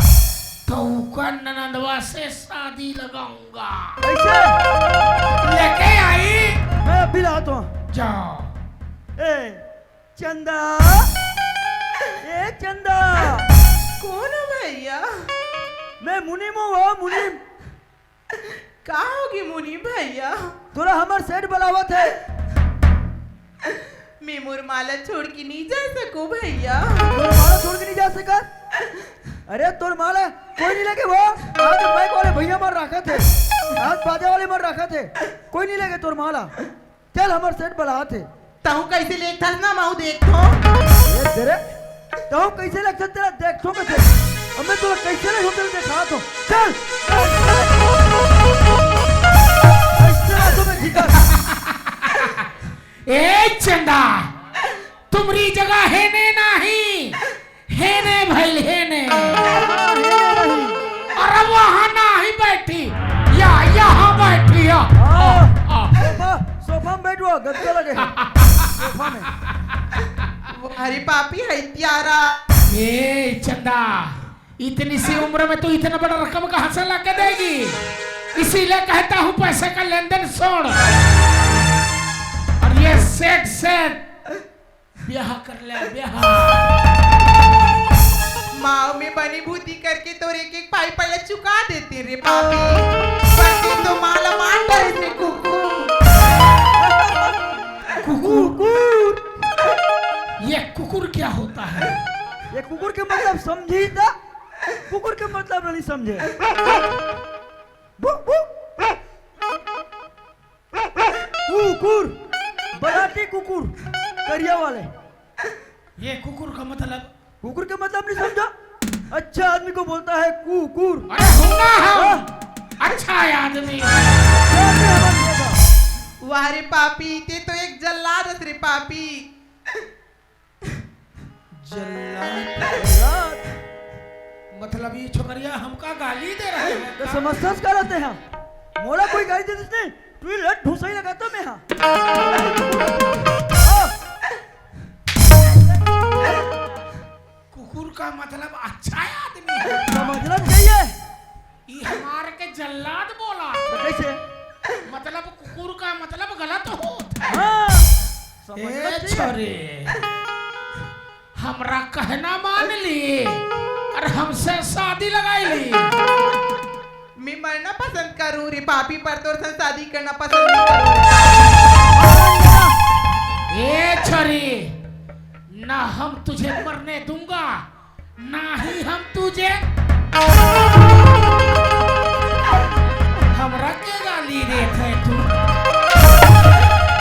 तो उका ननदवा से शादी लगाऊंगा। कैसे? लेके आई। मैं अभी लाता हूँ। जाओ। ए, चंदा, ए चंदा। कौन हो भैया? मैं मुनीम हूँ, ओ मुनीम। का होगे मुनीम भैया? तोला हमर सेठ बलावत हे। मैं मोर माँ ला छोड़ के नहीं जा सकूँ भैया। तोर माँ ला छोड़ के नहीं जा सकत? अरे तोर माँ ला कोई नहीं लेगे वो। आज माइक वाले भैया मन राखत हे, आज बाजा वाले मन राखत हे, कोई नहीं लेगे तोर माँ ला। चल, हमर सेठ बलात हे। तहूँ कैसे लेगथस ना, महूँ देखथों। ए, तेरे, तहूँ कैसे लेगथस, तेला देखथों मैं। अब मैं तोला कैसे लेगथों, तेला देखाथों। चल। कैसे लेगथों मैं, ठीक है। ए चंदा, तुमरी जगह हेने नहीं। हेने भइल, हेने। हाँ, हेने रही। अरे वहाँ नहीं बैठी, या यहाँ बैठी है। हाँ। आ, आ। सोफा, सोफा में बैठ, वो गद्दा लगे है। सोफा में। अरे पापी है प्यारा। ए चंदा, इतनी सी उम्र में तू इतना बड़ा रकम कहाँ से ला के देगी? इसीलिए कहता हूँ पैसे का लेन देन छोड़। और ये सेठ सेठ ब्याह कर ले, ब्याह। माँ, मैं बनी भूती करके तोर एक एक पाई पहले चुका देती रे पापी। पर तू तो माँ ला मार डरे से कुकुर। कुकुर। कुकुर। ये कुकुर क्या होता है? ये कुकुर के मतलब समझी त? कुकुर के मतलब नहीं समझे। भू, भू। कुकुर, बलाटी कुकुर, करिया वाले। ये कुकुर का मतलब? कुकुर का मतलब नहीं समझा? अच्छा आदमी को बोलता है कुकुर। अरे होगा हम। हाँ। अच्छा आदमी। अच्छा आदमी हमारे जैसा। वाह रे पापी, ते तो एक जल्लाद अस रे पापी। जल्लाद? जल्लाद? मतलब ये छोकरिया हमका गाली दे रहे हैं तो का? समझथस का रहते हैं? मोला कोई गाली दे देते? तू ही लट भूसा ही लगाता मैं, हाँ। कुकुर का मतलब अच्छा आदमी है। तो मतलब सही है। ई हमार के जल्लाद बोला। तो कैसे? मतलब कुकुर का मतलब गलत होत है। हाँ, समझना ए चाहिए। छोरे, हमरा कहना मान ली और हमसे शादी लगाई ली। मैं मरना पसंद करूं रे पापी, पर तोर संग शादी करना पसंद नहीं करूं। ए छोरी, ना हम तुझे मरने दूंगा, ना ही हम तुझे। हमरा के गाली देत है तू?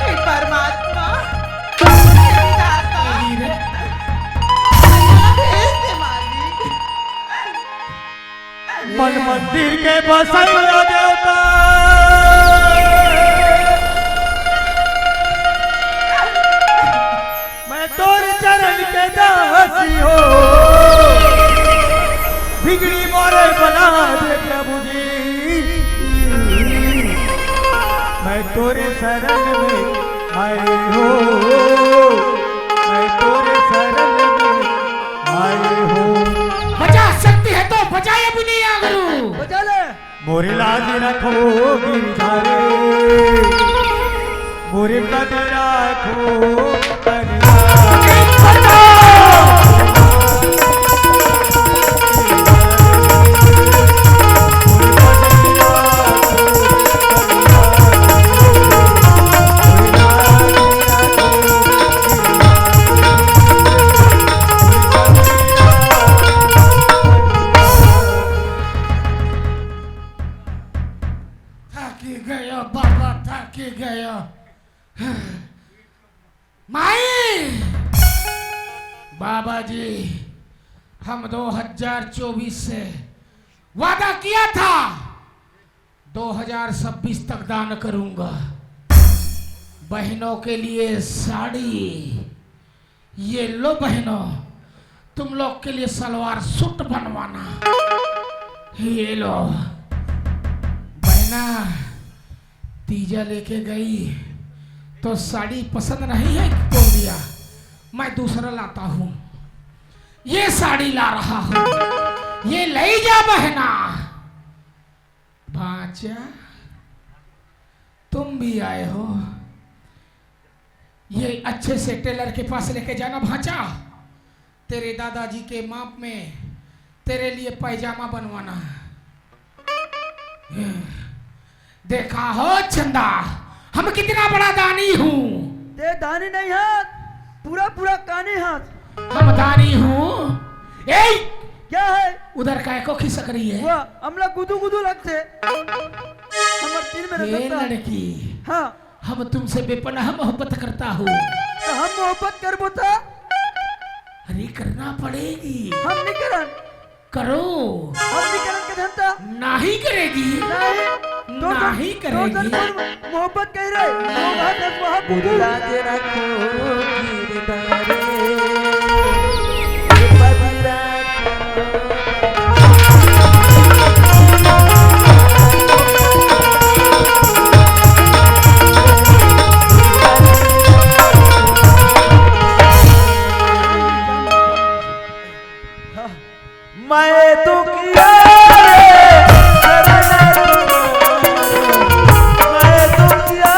हे परमात्मा, हे विधाता, अली रे। भेज दे मालिक। मन मंदिर के बसैया देवता, मैं तोर चरण के दासी हो, बिगड़ी मोरे बना दे प्रभु जी। मैं तोरे शरण में आए हो, मैं तोरे शरण में आए हो। बचा सकती है तो बचा ये बुनिया गुरु। बचा ले। मोरी लाज रखो गिरधारी, मोरी पद रखो पद। थकी गयो बाबा, थकी गयो। माई, बाबा जी, हम दो हज़ार चउबीस से वादा किया था, दो हज़ार छब्बीस तक दान करूंगा। बहनों के लिए साड़ी, ये लो बहनों, तुम लोग के लिए सलवार सूट बनवाना। ये लो बहना, तीजा लेके गई तो साड़ी पसंद नहीं है, बोल दिया, मैं दूसरा लाता हूँ। ये साड़ी ला रहा हूँ, ये ले जा बहना। भांचा, तुम भी आए हो, ये अच्छे से टेलर के पास लेके जाना भांचा। तेरे दादाजी के माप में तेरे लिए पैजामा बनवाना। देखा हो चंदा, हम कितना बड़ा दानी हूँ। ते दानी नहीं हाथ, पूरा पूरा कानी हाथ। हम दानी हूँ। ए, क्या है? उधर काय को खिसक रही है? वाह, हमला गुदू गुदू लगथे। हमर तीन में ए रखता। लड़की, हाँ। हम तुमसे बेपनाह मोहब्बत करता हूँ। तो हम मोहब्बत करबो था? अरे करना पड़ेगी। हम नहीं करन। करो। हम नहीं करन के धनता। नहीं करेगी। नहीं। तो नहीं तो, तो करेगी। तो मोहब्बत कह रहे। वो बात है, वहाँ बुद्धू। लाज रखो गिरधारी, पद रखो। मैं दुखिया रे, मैं दुखिया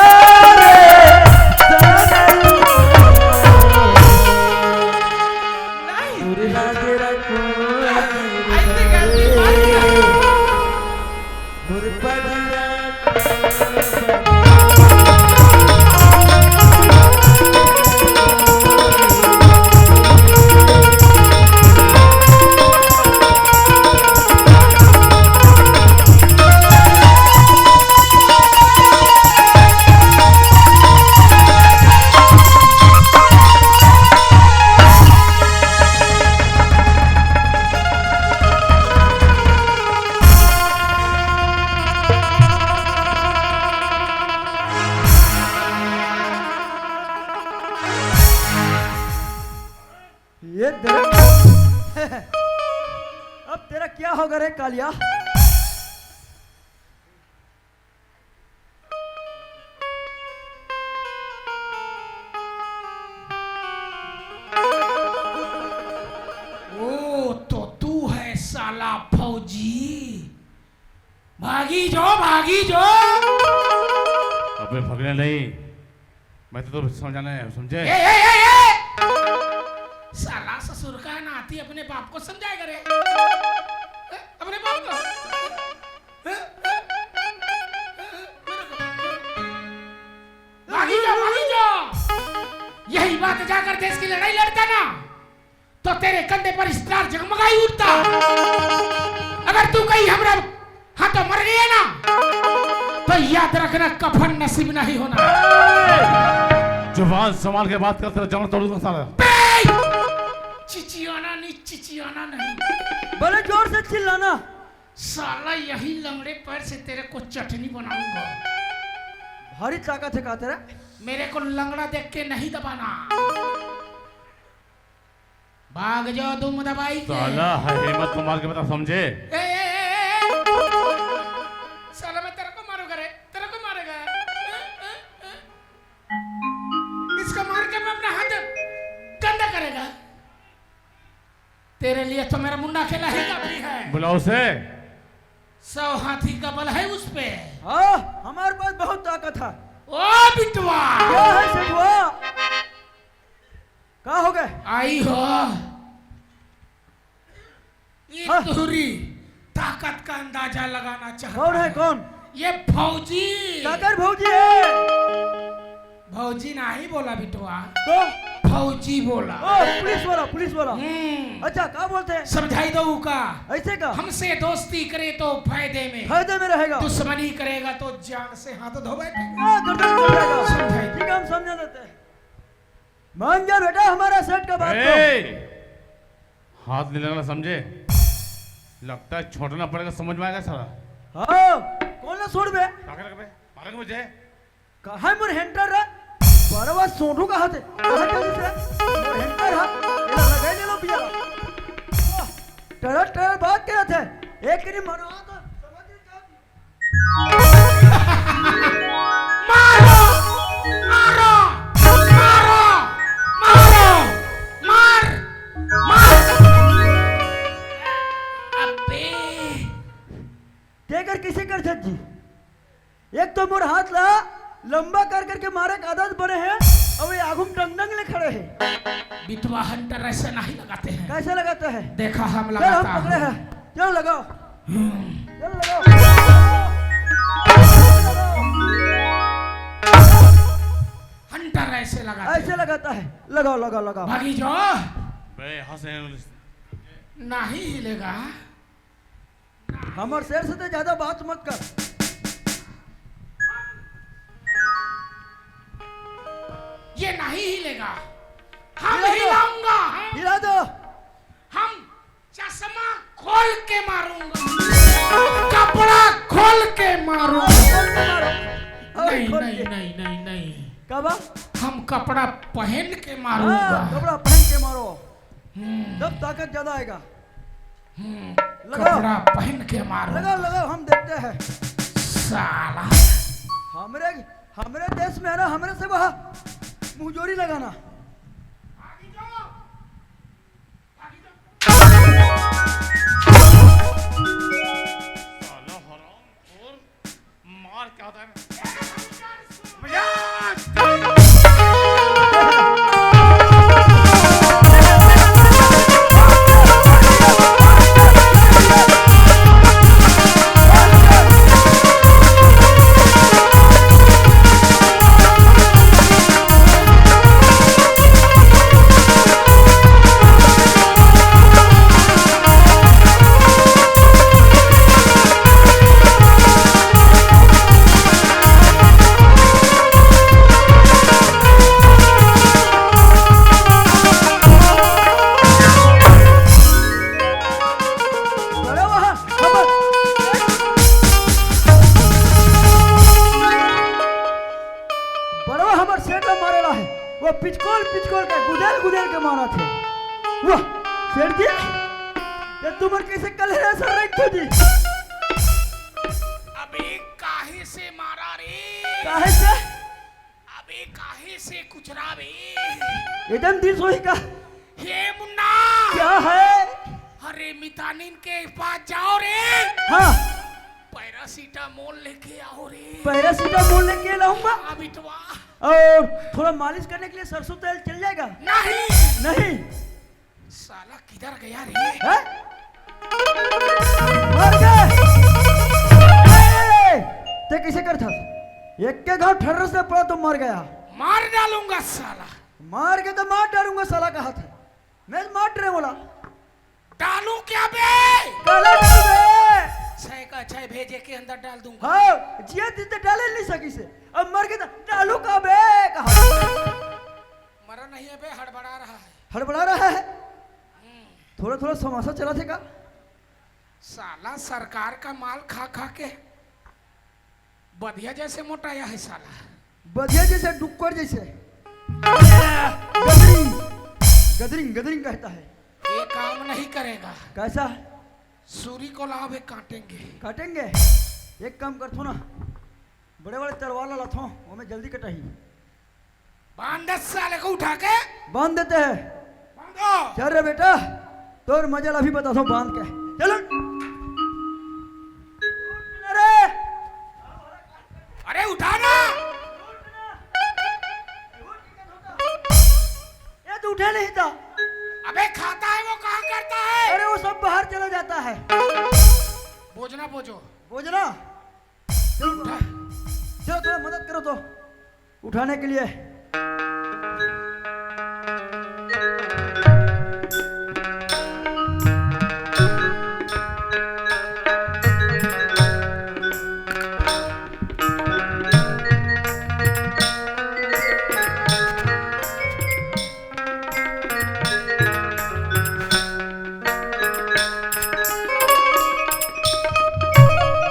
रे, ये दे। अब तेरा क्या होगा रे कालिया? ओ, तो तू है साला फौजी। भागी जो, भागी जो। अबे भगने नहीं, मैं तो, तो समझाना है, समझे? ए, ए, ए, ए! साला ससुर का नाती अपने बाप को समझाएगा रे? ए, अपने बाप को? ए, ए, ए, ए, मेरे को? भागी जा, भागी जा। यही बात जाकर देश की लड़ाई लड़ता ना, तो तेरे कंधे पर स्टार जगमगाई उठता। अगर तू कहीं हमरा हाथों मर गया ना, तो याद रखना, कफन नसीब नहीं होना। जुबान संभाल के बात कर, तेरा जमर तोड़ दूंगा साला। बे! चिचियाना नहीं, चिचियाना नहीं। भले जोर से चिल्लाना। साला, यही लंगड़े पैर से तेरे को चटनी बनाऊंगा। भारी ताकत है का तेरा? मेरे को लंगड़ा देख के नहीं दबाना। भाग जाओ तुम दबाई के। साला है हिम्मत तो मार के बता, समझे? ए, ए, ए, ए, ए। साला, मैं तेरे को मारूंगा रे, तेरे को मारूंगा। ए, ए, ए। इसको मार के मैं अपना हाथ गंदा करेगा। तेरे लिए तो मेरा मुंडा अकेला ही काफी है। बुलाओ उसे। सौ हाथी का बल है उस पे। हाँ, हमारे पास बहुत ताकत है। ओ बिटवा। क्या है सेठवा? का हो गए? आई हो। ये हाँ। तोहरी ताकत का अंदाजा लगाना चाहता कौन है, है। कौन? ये फौजी। काकर भौजी है? भौजी नहीं बोला बिटवा। तो? फौजी बोला। ओ, पुलिस वाला, पुलिस वाला। हम्म। अच्छा, का बोलते हैं? समझाई दो उका। ऐसे का? हमसे दोस्ती करे तो फायदे में। फायदे में रहेगा। दुश्मनी करेगा तो जान से हाथ धो बैठेगा। हाँ, गर्दन कट जाएगा। समझाई दो। ठीक है, हम समझा देते हैं। मान जा बेटा हमारा सेठ का बात को। ए! हाथ नहीं लगाना, समझे? लगता है छोड़ना पड़ेगा, समझ में आएगा साला। हाँ, कौन ला छोड़ बे? पागल के बे, मारेंगे मुझे। कहाँ है मोर हेंटर रे? बरवा सोनू कहाँ थे? कहाँ थे दूसरा? मोर हेंटर हा? एला लगाई ले लो पिया। टरर टरर बात करत है। एक करी मना तो समझ नहीं जाती। मारो! मारो! मारो! मारो! मार! मार! अबे! तेकर किसे कर छत जी? एक तो मोर हाथ ला लंबा कर करके मारे के आदत बने है, अउ ये आगू में डंग डंग ले खड़े है। बिटवा हंटर ऐसे नहीं लगाते हैं। कैसे लगाते हैं? देखा हम चल, हम लगाता पकड़े हूँ। हैं। चल लगाओ। हम्म। चल लगाओ। हंटर ऐसे लगाते ऐसे हैं। लगाता है। लगाओ, लगाओ, लगाओ। भागी जो। बे, यहाँ से नहीं हिलेगा। हमर शेर से तो ज्यादा बात मत कर। ये नहीं हिलेगा। हम हिला दो। हिलाऊंगा। हिला दो। हम चश्मा खोल के मारूंगा, कपड़ा खोल के मारूंगा। खोल के मारो। और नहीं, खोल नहीं, के। नहीं, नहीं, नहीं। कब? हम कपड़ा पहन के मारूंगा। हाँ, कपड़ा पहन के मारो। हम्म। तब ताकत ज्यादा आएगा। हम्म, लगाओ। कपड़ा पहन के मारो। लगाओ, लगाओ, हम देखते हैं। साला। हमरे, हमरे देश में है ना, हमरे से वह मुंहजोरी लगाना। साला हरामखोर, मार क्या होता है? बड़वा, हमर, बड़वा हमर सेठ ला मारे ला है। वो पिचकोल, पिचकोल के, गुदेल, गुदेल के मारा थे। वाह, सेठ जी, ये तुमन कैसे कल्हे रहे सर रख दो जी? अबे काहे से मारा रे? काहे से? अबे काहे से कुचरा बे? एकदम दिल सोही का। हे मुन्ना! क्या है? अरे मितानिन के पास जाओ रे। हाँ। पैरासीटामोल लेके आओ रे। पैरासीटामोल लेके लाऊंगा। हाँ बिटवा। और थोड़ा मालिश करने के लिए सरसों तेल चल जाएगा? नहीं। नहीं। साला किधर गया रे? हैं? मर गया। ए, ते कैसे करथस? एक के घाव ठर्रस से पड़ा तो मर गया। मार डालूंगा साला। मार के तो मार डालूंगा साला, कहा था। मैं मार रहे बोला। डालू क्या बे? काला डाल बे। छह का छह भेजे के अंदर डाल दूंगा। हाँ, जिया दी तो डाले नहीं सकी से। अब मर के तो डालू का बे कहा। मरा नहीं है बे, हड़बड़ा रहा है। हड़बड़ा रहा है? हम्म। थोड़ा थोड़ा समासा चला थे का? साला सरकार का माल खा खा के बधिया जैसे मोटाया है साला। बधिया जैसे, डुक्कर जैसे। गदरिंग, गदरिंग, गदरिंग कहता है। ये काम नहीं करेगा। कैसा? सूरी को लाओ बे, काटेंगे। काटेंगे? एक काम करथो ना, बड़े बड़े तरवार ला लाथो, वो में जल्दी कटाही। बांध दे साले को उठा के। बांध देते हैं। बांधो। चल रे बेटा, तोर मजा ला अभी बताथो बांध के। चलो। अरे, अरे उठा ना। ये तो उठे नहीं था। अबे खाता है वो, कहाँ करता है? अरे वो सब बाहर चला जाता है। बोझना बोझो। बोझना। चलो उठा। चलो थोड़ा मदद करो तो उठाने के लिए।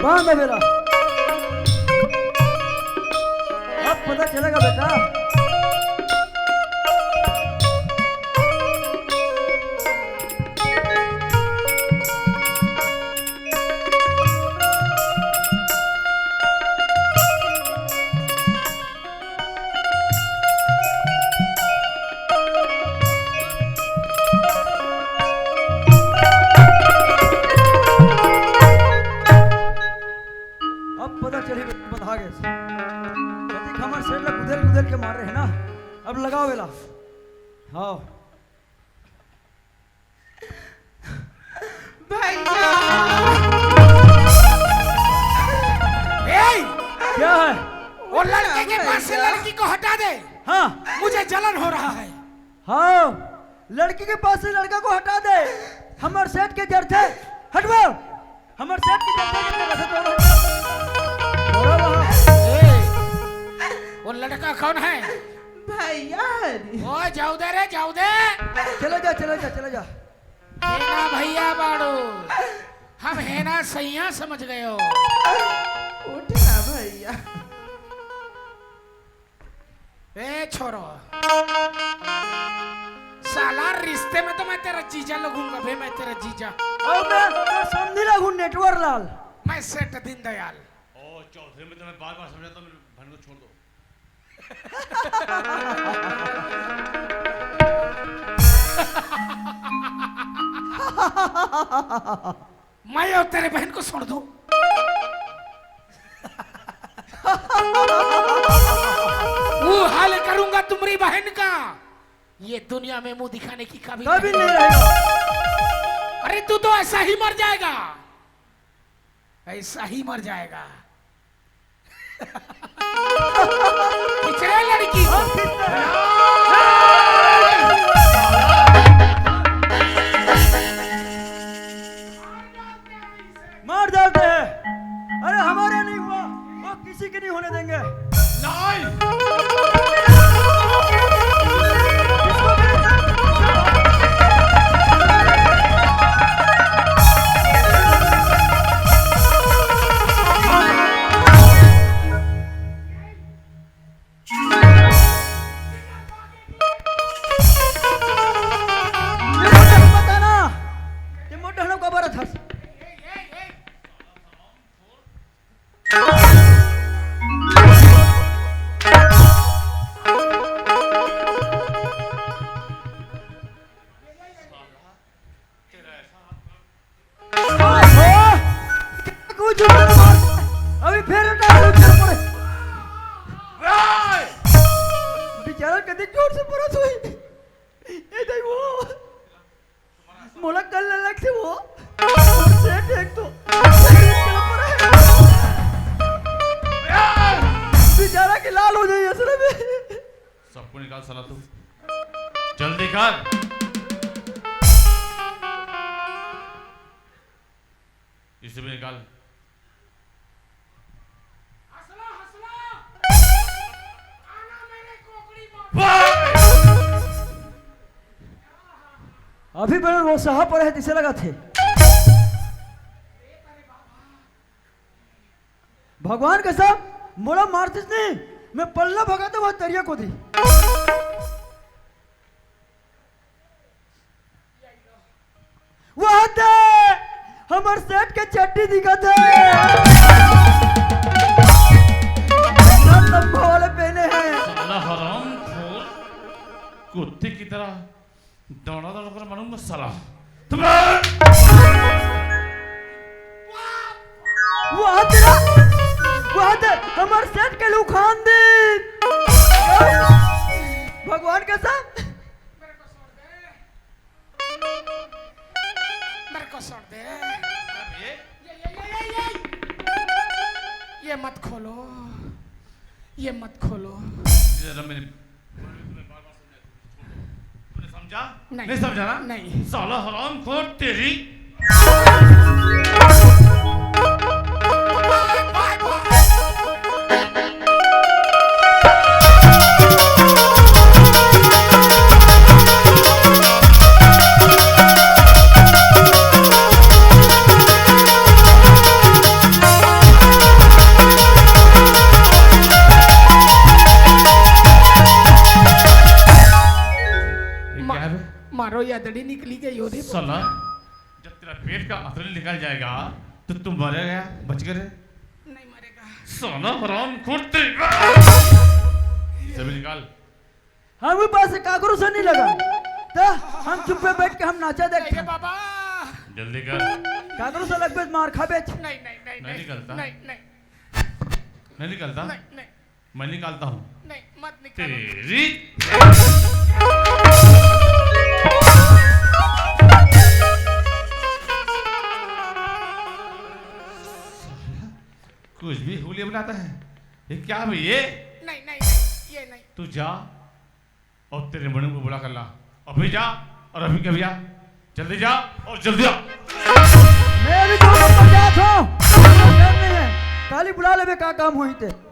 बांध दे बेरा। अब पता चलेगा बेटा। अब पता चली बता गए। कतिक हमर सेठ ला गुदेल गुदेल के मार रहे हैं ना। अब लगाओ बेला। हाँ। भैया। ए! क्या है? वो लड़के के पास से भैया। लड़की को हटा दे। हाँ। मुझे जलन हो रहा है। हाँ, लड़की के पास से लड़का को हटा दे। हमर सेठ के जरथे। हटवाओ। हमर सेठ के जरथे, जरथे, जरथे, तोड़ो। तोड़ो वहाँ। ए, वो लड़का कौन है? भैया रे। ओ, जाओ दे रे, जाओ दे। चले जा, चले जा, चले जा। हेना भैया बाड़ू, हम हेना सैया समझ गयो। उठ ना भैया। ए छोरो, साला रिश्ते में तो मैं तेरा जीजा लगूंगा बे, मैं तेरा जीजा। और मैं, मैं समधी लगूं नेटवर लाल। मैं सेठ दीनदयाल। ओ चौधरी, मैं तुम्हें बार बार समझाता हूँ, मेरे बहन को छोड़ दो। मैं और तेरे बहन को छोड़ दूं? वो हाल करूंगा तुम्हारी बहन का, ये दुनिया में मुंह दिखाने की काबिल कभी नहीं। नहीं रहेगा। अरे तू तो ऐसा ही मर जाएगा, ऐसा ही मर जाएगा। खींच रे लड़की को। मार डालते हैं। अरे हमारे नहीं हुआ, वो किसी के नहीं होने देंगे। नहीं। चल कतिक जोर से परत होही। ए दाई वो, मोला कल लगथे वो। सेठ एक तो बेचारा के लाल हो जाही असला में। सबको निकाल साला तू, जल्दी कर। इसे भी निकाल। अभी बड़ा रोसहा पड़े हे, तइसे लगथे। भगवान कसम, मोला मारतिस नहीं, मैं पल्ला भगातेंव तरिया कोती। वहाँ ते हमर सेठ के चड्डी दिखत हे। सब लंबा वाले पहने हैं। साला हरामखोर, कुत्ते की तरह दौड़ा दौड़ा कर मारूंगा साला। तुम्हें वहाँ तेरा, वहाँ ते हमर सेठ के लुखान दे। भगवान कसम। मेरे को छोड़ दे। ये, ये, ये, ये, ये, ये। ये मत खोलो, ये मत खोलो। ये जरा मेरी, तूने समझा? नहीं। नहीं समझा ना? नहीं। साला हरामखोर तेरी। ये मा-, क्या है बे? मारो, ये अदड़ी निकली गई हो रे। साला, जब तेरा पेट का अतड़ी निकल जाएगा, तो तू मरेगा, बच गए रे। नहीं मरेगा। साला हरामखोर तेरी। सभी निकाल। हम भी पास काकरो से नहीं लगा, तो हम चुप्पे बैठ के हम नाचा देखते हैं। बाबा। जल्दी कर। काकरो से लगबे मार खाबे। नहीं, नहीं, नहीं, नहीं नहीं। निकलता। नहीं, नहीं। नहीं निकलता। नहीं, नहीं। मैं निकालता हूँ। नहीं, मत निकालो। तेरी। कुछ भी हुलिया बनाता है। ये क्या भी ये? नहीं, नहीं, नहीं, ये नहीं। तू जा और तेरे मणि को बुला कर ला। अभी जा और अभी के अभी आ। जल्दी जा और जल्दी आ। मैं अभी दो नंबर जात हूँ। काली बुला लेबे, का काम होई ते।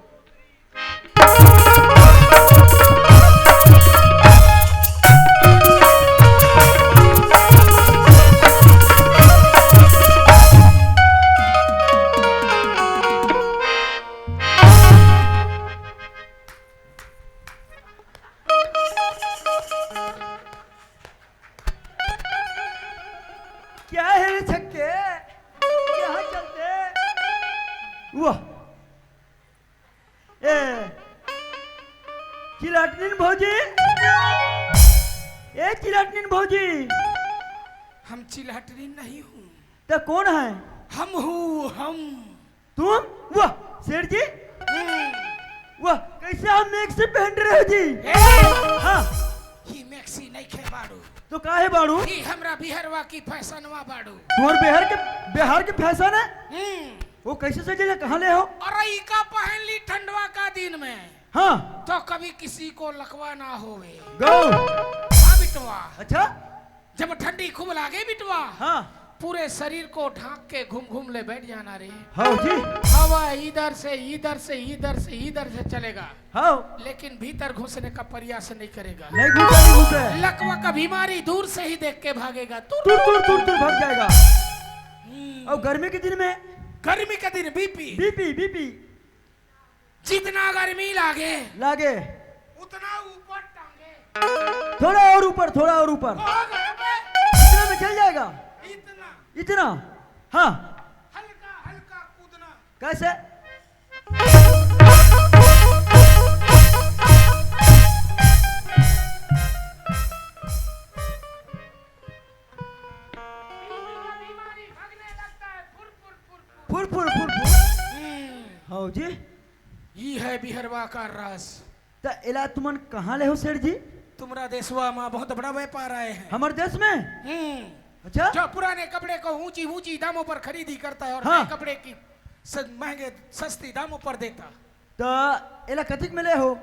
क्या है रे छक्के? कहाँ चलते? वाह। ए, चिलाटनीन भौजी। ए, चिलाटनीन भौजी। हम चिलाटनीन नहीं हूँ। तो कौन है? हम हूँ, हम। तुम? वाह, सेठ जी। हम्म। वाह, कैसे आप मैक्सी पहन रहे हो जी? ए! हाँ। ही मैक्सी नहीं खे बाड़ू। तो काहे बाड़ू? ही हमरा बिहरवा की फैशनवा बाड़ू। तुम्हार बिहार के, बिहार के फैशन है? हम्म। वो कैसे सजेले, कहाँ ले हो? अरे, इका पहन ली ठंडवा का दिन में। हाँ। तो कभी किसी को लकवा ना होवे। गौ। हाँ बिटवा। अच्छा। जब ठंडी खूब लागे बिटवा, हाँ। पूरे शरीर को ढांक के घूम घूम ले बैठ जाना रे। हाँ जी। हवा इधर से, इधर से, इधर से, इधर से चलेगा। हाँ। लेकिन भीतर घुसने का प्रयास नहीं करेगा। नहीं घुसे, नहीं घुसे। लकवा का बीमारी दूर से ही देख के भागेगा। तुर, तुर, तुर, तुर, तुर भाग जाएगा। हम्म। और गर्मी के दिन में? गर्मी के दिन बीपी। BP, BP. जितना गर्मी लागे, लागे। उतना ऊपर टांगे। थोड़ा और ऊपर, थोड़ा और ऊपर। हो गया बे। इतना में चल जाएगा। इतना। इतना? हाँ। हल्का, हल्का कूदना। कैसे? बीपी का बीमारी भागने लगता है, फुर, फुर, फुर, फुर। फुर, फुर, फुर, फुर। हम्म। हाँ जी। ई है बिहरवा का रस। त एला तुमन कहाँ ले हो सेठ जी? तुम्हरा देशवा मा बहुत बड़ा व्यापार आए है। हमर देश में? हम्म। अच्छा। जो पुराने कपड़े को ऊंची ऊंची दामों पर खरीदी करता है और हाँ। नए कपड़े की स-, महंगे सस्ती दामों पर देता। त एला कतिक में ले हो?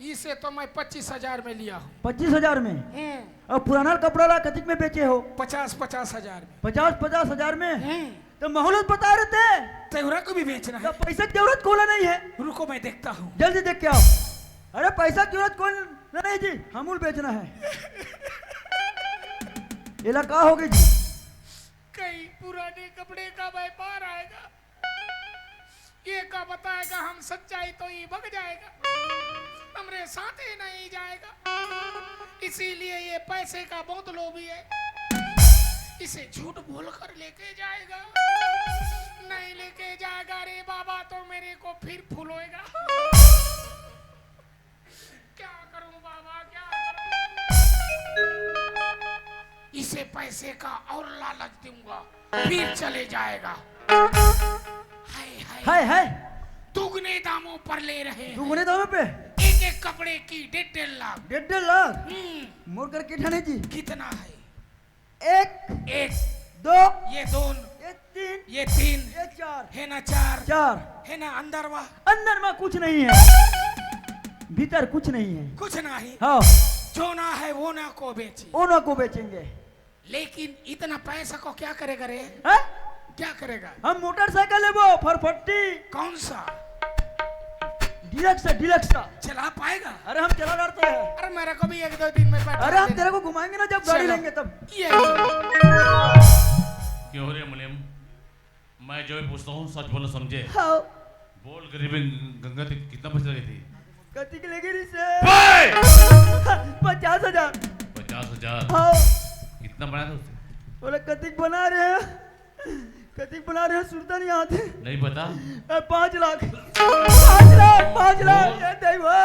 इसे तो मैं पच्चीस हजार में लिया हूँ। पच्चीस हजार में? हम्म। अउ पुराना कपड़ा ला कतिक में बेचे हो? पचास, पचास हजार में। पचास, पचास हजार में? हम्म। त महूँ ल बता रहे ते। तेवरा को भी बेचना है। त पैसा के जरूरत कोला नहीं है। रुको, मैं देखता हूँ। जल्दी देख के आओ। अरे पैसा के जरूरत कोला नहीं जी, हमूल बेचना है। एला का होगे जी? कई पुराने कपड़े का व्यापार आएगा। ये का बताएगा हम सच्चाई तो ये बग जाएगा, हमरे साथ ही नहीं जाएगा। इसीलिए ये पैसे का बहुत लोभी है, इसे झूठ बोल कर लेके जाएगा। नहीं लेके जाएगा रे बाबा तो मेरे को फिर फुलोएगा। क्या करूं बाबा, क्या करूं? इसे पैसे का और लालच दूंगा, फिर चले जाएगा। हाय, हाय। हाय, हाय। दुगने दामों पर ले रहे हैं। दुगने दामों पे? एक एक कपड़े की डेढ़ डेढ़ लाख। डेढ़ डेढ़ लाख? हम्म। मोर कर के ठाने जी। कितना है? एक, एक, दो, ये दोन, ये तीन, ये तीन, ये चार, है ना चार, चार। है ना अंदर वा? अंदर मा कुछ नहीं है, भीतर कुछ नहीं है। कुछ नहीं। हाँ। जो ना है वो ना को बेची। वो ना को बेचेंगे। लेकिन इतना पैसा को क्या करेगा रे? हाँ? क्या करेगा? हम मोटरसाइकिल लेबो, फरफट्टी। कौन सा? डिलक्स है, डिलक्स का। चला पाएगा? अरे हम चला डरते हैं। अरे मेरे को भी एक दो दिन में बैठा अरे हम दे। तेरे को घुमाएंगे ना जब गाड़ी चलो। लेंगे तब। ये क्यों रे मुनीम, मैं जो भी पूछता हूँ सच बोलो समझे। हाँ। बोल गरीबी गंगा थी कितना पैसा लगी थी? कतिक लगे रही से? बे! पचास हजार। पचास हजार? हाँ। कितना बनाया था उससे? बोले कतिक बना रहे हैं? कतिक बना रहे हो, सुरता नहीं आते। नहीं पता। ए, पाँच लाख। पाँच लाख, पाँच लाख, बोल। ए, देवा।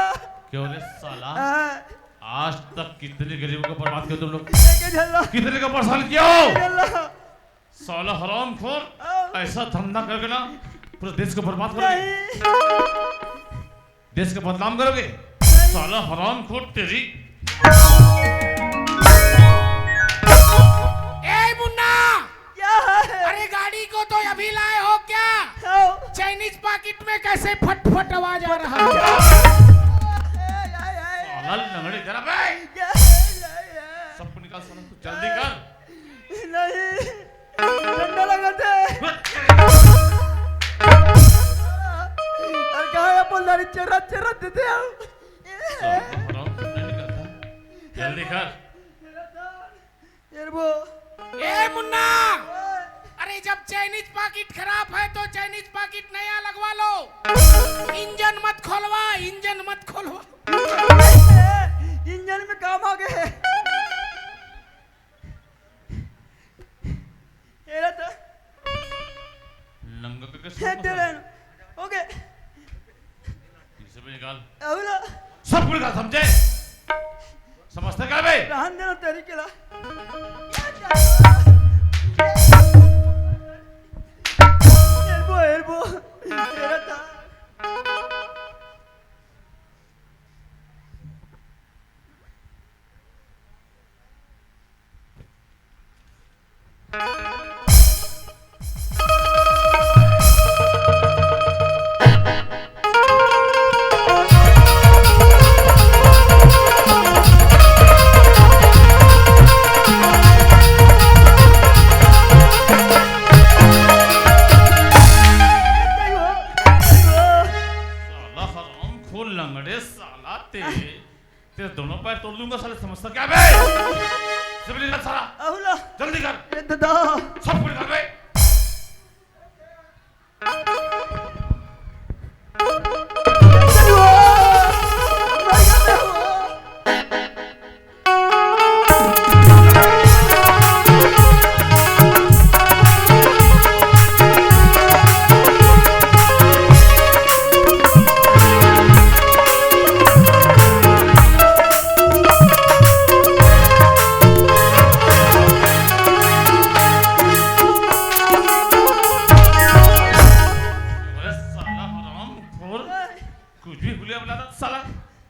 क्यों रे साला? हाँ। आज तक कितने गरीबों को बर्बाद किया तुम लोग? देखे झल्ला। कितने को परेशान किया हो? झल्ला। साला हरामखोर, हाँ। ऐसा धंधा करके ना पूरे देश को बर्बाद कर दिया। नहीं। देश का बदनाम करोगे? साला हरामखोर तेरी। ए मुन्ना! क्या है? अरे गाड़ी को तो अभी लाए हो क्या? हाँ। चाइनीज पाकिट में कैसे फट फट आवाज आ रहा है? ए, ए, ए, ए। साला लंगड़े तेरा बे! क्या है? ए, ए, ए। सबको निकाल साला, तू जल्दी कर। नहीं, ठंडा लगत है। अरे कहाँ है अपन दाढ़ी चर्रा चर्रा देते हम? जल्दी कर। ये वो। ए मुन्ना, अरे जब चाइनीज पाकिट खराब है तो चाइनीज पाकिट नया लगवा लो। इंजन मत खोलवा, इंजन मत खोलवा। इंजन में काम आ गए। एरा तो नंगा के फेंक दे रहे हैं। ओके। इसे भी निकाल। अबला। सब निकाल, समझे? समझते क्या बे? रहन देना तेरी केला। Elbow, elbow. एरा तो साला हरामखोर लंगड़े साला ते। तेरे दोनों पैर तोड़ दूंगा साले, समझता क्या बे? जल्दी निकाल साला। अबला। जल्दी कर। ए दादा। सब निकाल बे।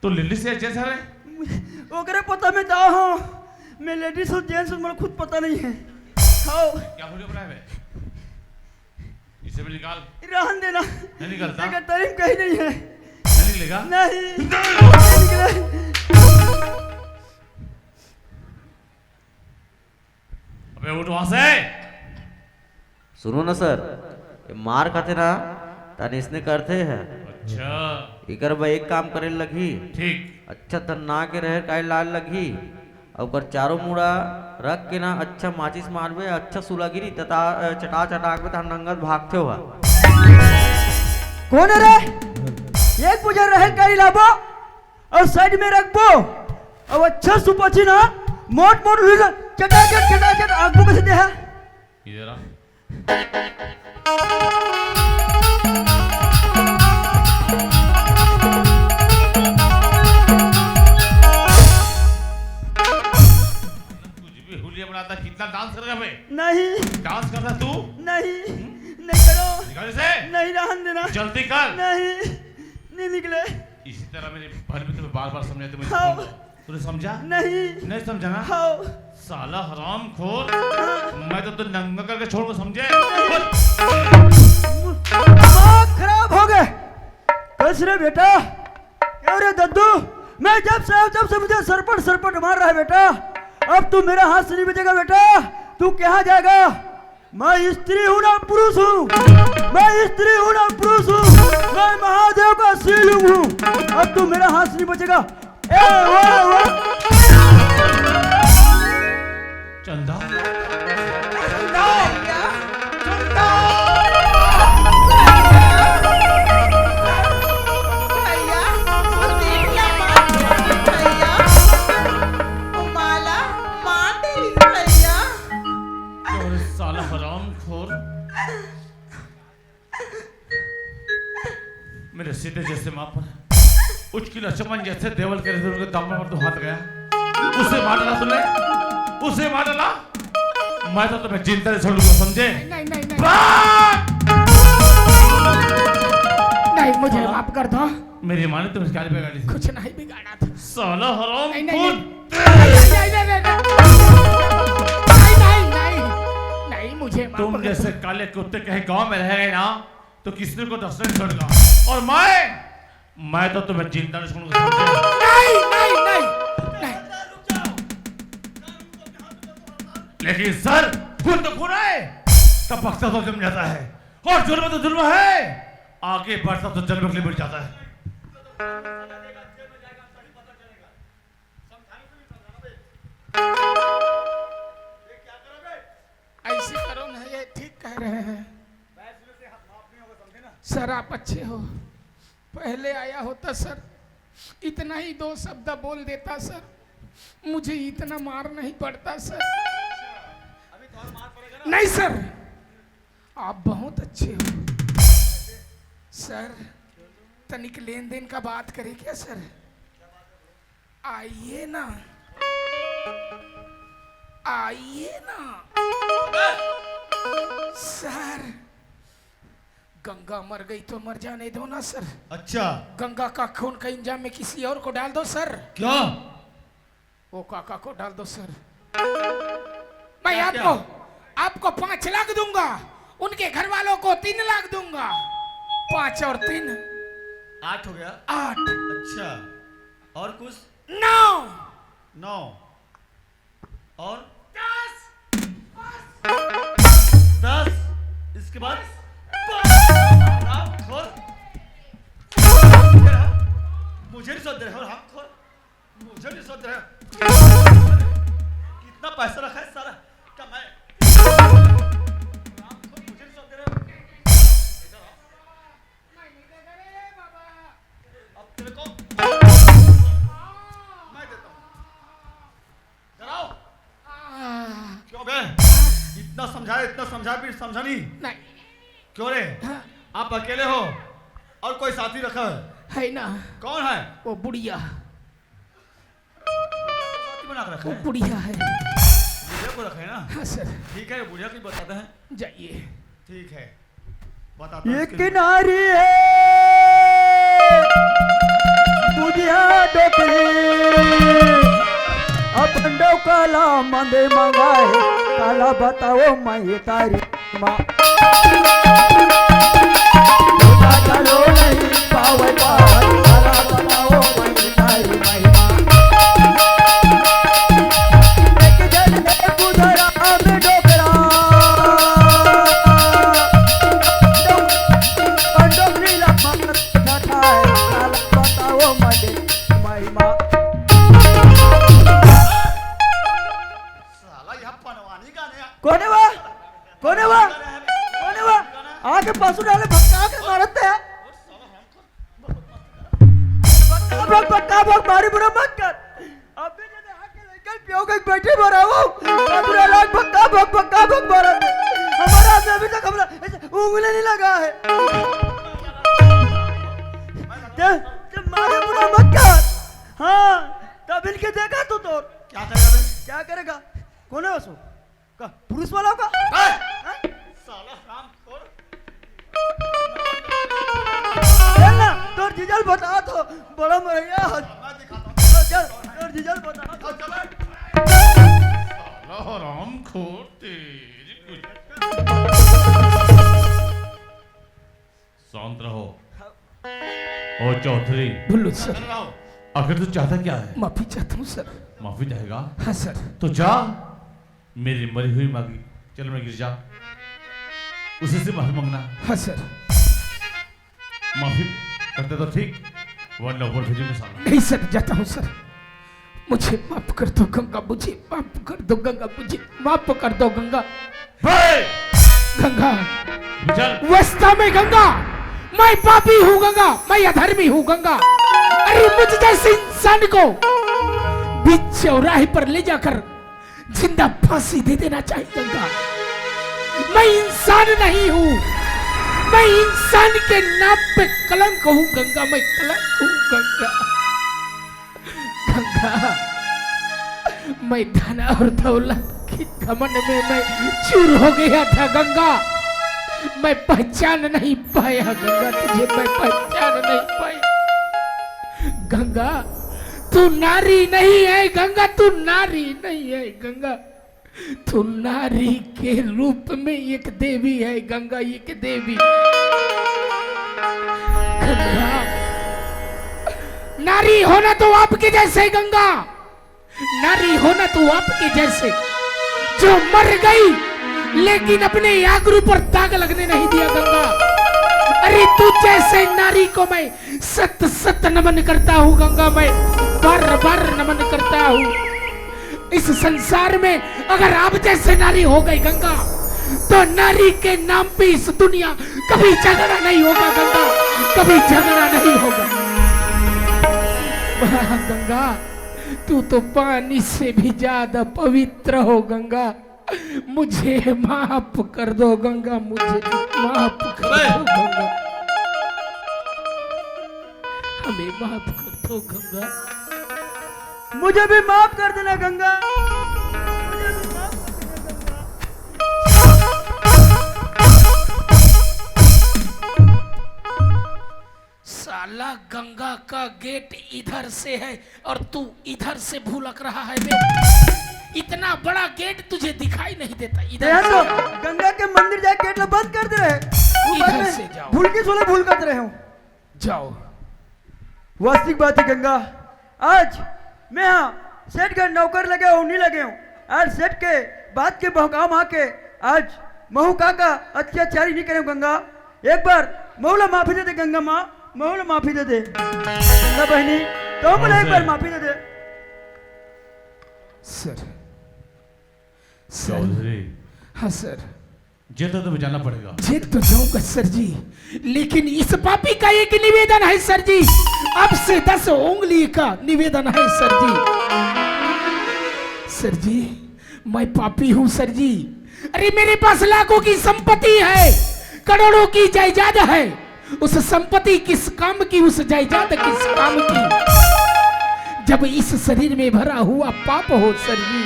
लेडीज है, जेंट्स है रे? ओकरे पता में दाव हो। मैं लेडीज हूँ, जेंट्स हूँ, मोला खुद पता नहीं है। हाव। क्या हुलिया बनाए बे? इसे भी निकाल। रहन देना। नहीं निकलता? एकर तारीफ कहीं नहीं है। नहीं निकलेगा? नहीं। नहीं। नहीं निकले। अबे उठ वहां से। सुनो ना सर, ये मार खाथे ना, तने इसने करथे है। अच्छा। इकर बर एक काम करे लगही। ठीक। अच्छा थन्ना के रहर काहे लाल लगही। अउ ओकर चारों मुड़ा रख के ना अच्छा माचिस मारबे, अच्छा सुलगही नहीं, तता, अ, चटा चटा के तहन नंगत भागथे हुआ। कौन है रे? एक बोझा रहर काहे लाबो अउ साइड में रखबो, अउ अच्छा सुपाछी ना मोट मोट लुई ना चटा चट चटा चट आगबो कइसे देहा। इधर आ। कुछ भी हुलिया बनाता, कितना डांस करेगा बे? नहीं। डांस करता तू? नहीं। नहीं करो। निकाल इसे। नहीं रहन देना। जल्दी कर। नहीं। नहीं निकले। इसी तरह मेरे भर में तुम्हें बार-बार समझाया, तुम मुझे हाँ। सुन लो। तूने समझा? नहीं। नहीं समझा ना? हाँ। साला हरामखोर, हाँ। मैं तो तू नंगा करके छोड़ूंगा, समझे? नहीं। दिमाग खराब हो गए। कस रे बेटा, क्यों रे दद्दू? मैं जब से आया, जब से मुझे सरपट सरपट मार रहा है बेटा। अब तू मेरा हाथ से नहीं बचेगा बेटा। तू कहाँ जाएगा? मैं स्त्री हूँ ना पुरुष हूँ, मैं स्त्री हूँ ना पुरुष हूँ, मैं महादेव का शिवलिंग हूँ। अब तू मेरा हाथ से नहीं बचेगा। ए, वाह, वाह। चंदा। चंदा। भैया। चंदा। भैया, वो देख ना मार, भैया। वो माला मार दे रही भैया। अरे साला हरामखोर, मेरे सीते जैसे माँ पर उचकी लक्ष्मण जैसे देवल के उनके दामन पर तू हाथ गया, उसे मार डाला तूने, उसे मार डाला। मैं तो तुम्हें जिंदा नहीं छोड़ूंगा, समझे? नहीं, नहीं, नहीं। बाप! नहीं, मुझे माफ कर दो। मेरी माँ ने तुम्हें क्या बिगाड़ी थी? कुछ नहीं बिगाड़ा था। साला हराम नहीं, नहीं, नहीं। नहीं, नहीं, नहीं, नहीं। नहीं, नहीं, नहीं। नहीं, मुझे माफ कर दो। तुम जैसे काले कुत्ते कहीं गांव में रह गए ना, तो किसी को दस नहीं छोड़ेगा। और मैं, मैं तो तुम्हें जिंदा नहीं छोड़ूंगा। नहीं, नहीं, नहीं, नहीं। लेकिन सर, खून तो खून है, टपकता तो जम जाता है, और जुल्म तो जुल्म है, आगे बढ़ता तो जन्म के लिए मिट जाता है। ऐसे करो ना, ये ठीक कह रहे हैं। सर, आप अच्छे हो, पहले आया होता सर, इतना ही दो शब्द बोल देता सर, मुझे इतना मार नहीं पड़ता सर। नहीं सर, आप बहुत अच्छे हो सर। तनिक लेन देन का बात करें क्या सर? आइए ना, आइए ना सर। गंगा मर गई तो मर जाने दो ना सर। अच्छा। गंगा का खून का इंजाम में किसी और को डाल दो सर। क्या? वो काका को डाल दो सर। मैं क्या, आपको, क्या? आपको पाँच लाख दूंगा, उनके घर वालों को तीन लाख दूंगा। पाँच और तीन? आठ हो गया। आठ। अच्छा, और कुछ? नौ। नौ। और? दस। दस। इसके बाद? पाँच। हरामखोर। मुझे नहीं सोच रहे हो, हरामखोर। मुझे नहीं सोच रहे हो। कितना पैसा रखा है सारा? क्या मैं? हरामखोर, मुझे नहीं सोच रहे हो। इधर आओ। अब तेरे को मैं देता हूँ। डराओ। क्यों बे? इतना समझाया, इतना समझाया, फिर समझा नहीं? नहीं। क्यों रे? हाँ। आप अकेले हो और कोई साथी रखा है? है ना। कौन है? वो बुढ़िया। साथी बना के रखा वो है? बुढ़िया है। बुढ़िया को रखा है ना? हाँ सर। ठीक है, बुढ़िया को बताते हैं। जाइए। ठीक है, बताता हूँ एक इसके लिए। नारी है, बुधिया डोकरी, अपन डोका ला मंदे मंगाए, काला बताओ महतारी माँ। डोका चलो नहीं पावे पार, काला बताओ महतारी महिमा। एक जन है बुधराम डोकरा, डोकरी ला मंदे मंगाए, काला बताओ महतारी महिमा। साला, यह पनवानी गाने आ- कोने वा? कोने वा? कोने वा? आके पसु डाले भक्का के मारत है। भक्का भक, भक्का भक, मारी बुरा मत कर। अबे जदे आके लइका पियो के बैठे मरावो। बुरा लाग भक्का भक, भक्का भक मारत है। हमारा आदमी अभी तक हमला ऐसे उंगली नहीं लगा है। ते, ते मारे बुरा मत कर। हाँ, तब इनके देखा तू तो। क्या करेगा बे? क्या करेगा? कौन है उसको? का? पुलिस वाला का? ए! हैं? साला हरामखोर। चल ना, तोर जीजल बता तो, बड़ा मरैया। मैं दिखाता हूँ। चल, चल, तोर जीजल बता तो। चल, चल। साला हरामखोर, तेरी कुछ। शांत रहो। हाँ। ओ चौधरी। बोलो सर। शांत रहो। आखिर तू चाहता क्या है? माफी चाहता हूँ सर। माफी चाहेगा? हाँ सर। तो जा, मेरी मरी हुई माँ की चरण में गिर जा, उसी से माफी मांगना। हाँ सर। माफी करते तो ठीक, वरना ऊपर भेजूंगा साला। नहीं सर, जाता हूँ सर। मुझे माफ कर दो गंगा, मुझे माफ कर दो गंगा, मुझे माफ कर दो गंगा। बे! गंगा, चल। वास्तव में गंगा, मैं पापी हूँ गंगा, मैं अधर्मी हूँ गंगा। अरे मुझ जैसे इंसान को बीच चौराहे पर ले जाकर जिंदा फांसी दे देना चाहिए गंगा। मैं इंसान नहीं हूँ, मैं इंसान के नाम पे कलंक हूँ गंगा, मैं कलंक हूँ गंगा। गंगा, मैं धन और दौलत के घमंड में मैं चूर हो गया था गंगा। मैं पहचान नहीं पाया गंगा तुझे, मैं पहचान नहीं पाया। गंगा, तू नारी नहीं है गंगा, तू नारी नहीं है गंगा। तू नारी के रूप में एक देवी है गंगा, एक देवी। गंगा, नारी होना तो आपके जैसे गंगा, नारी होना तो आपके जैसे, जो मर गई लेकिन अपने आगरू पर दाग लगने नहीं दिया गंगा। अरे तू जैसे नारी को मैं सत सत नमन करता हूँ गंगा, मैं बार बार नमन करता हूँ। इस संसार में अगर आप जैसे नारी हो गई गंगा, तो नारी के नाम पे इस दुनिया कभी झगड़ा नहीं होगा गंगा, कभी झगड़ा नहीं होगा। वाह गंगा, तू तो पानी से भी ज्यादा पवित्र हो गंगा। मुझे माफ कर दो गंगा, मुझे माफ कर दो गंगा, हमें माफ कर दो गंगा। मुझे भी माफ कर देना गंगा, मुझे भी माफ कर देना गंगा। साला गंगा का गेट इधर से है और तू इधर से भुलक रहा है बे। इतना बड़ा गेट तुझे दिखाई नहीं देता? इधर से तो गंगा के मंदिर जाके गेट ला बंद कर दे रहे। ऊपर इधर में से जाओ। भूल के सोले भूल कर रहे हो। जाओ। वास्तविक बात है गंगा, आज मैं हाँ सेठ घर नौकर लगे हो, नहीं लगे हो। आज सेठ के बात के बहकाम आके आज महू काका अत्याचारी नहीं करे गंगा। एक बार महू ला माफी दे दे गंगा माँ, महू ला माफी दे दे। गंगा बहनी, तो बोला एक बार माफी दे दे। Sir, sir. चौधरी। हाँ सर। जेल तो तुम्हें जाना पड़ेगा। जेल तो जाऊंगा सर जी, लेकिन इस पापी का एक निवेदन है सर जी, अब से दस उंगली का निवेदन है सर जी। सर जी, मैं पापी हूँ सर जी। अरे मेरे पास लाखों की संपत्ति है, करोड़ों की जायदाद है, उस संपत्ति किस काम की, उस जायदाद किस काम की, जब इस शरीर में भरा हुआ पाप हो सर जी।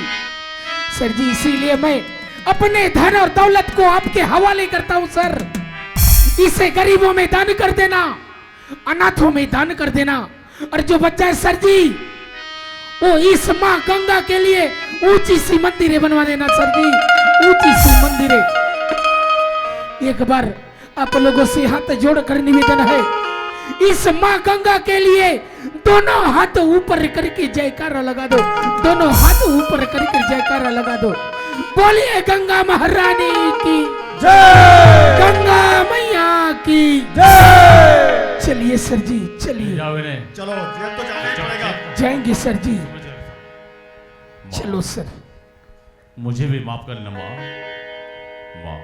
सर जी, इसीलिए मैं अपने धन और दौलत को आपके हवाले करता हूँ सर। इसे गरीबों में दान कर देना, अनाथों में दान कर देना, और जो बच जाए सर जी, वो इस माँ गंगा के लिए ऊंची सी मंदिर बनवा देना सर जी, ऊंची सी मंदिर। एक बार आप लोगों से हाथ जोड़कर निवेदन है, इस माँ गंगा के लिए दोनों हाथ ऊपर करके जयकारा लगा दो, दोनों हाथ ऊपर करके जयकारा लगा दो। बोलिए गंगा महारानी की जय। गंगा मैया की जय। चलिए सर जी, चलिए। जाओ इन्हें। चलो, ये तो जाना ही पड़ेगा। जाएंगे सर जी। चलो सर। मुझे भी माफ कर लेना माँ। माँ,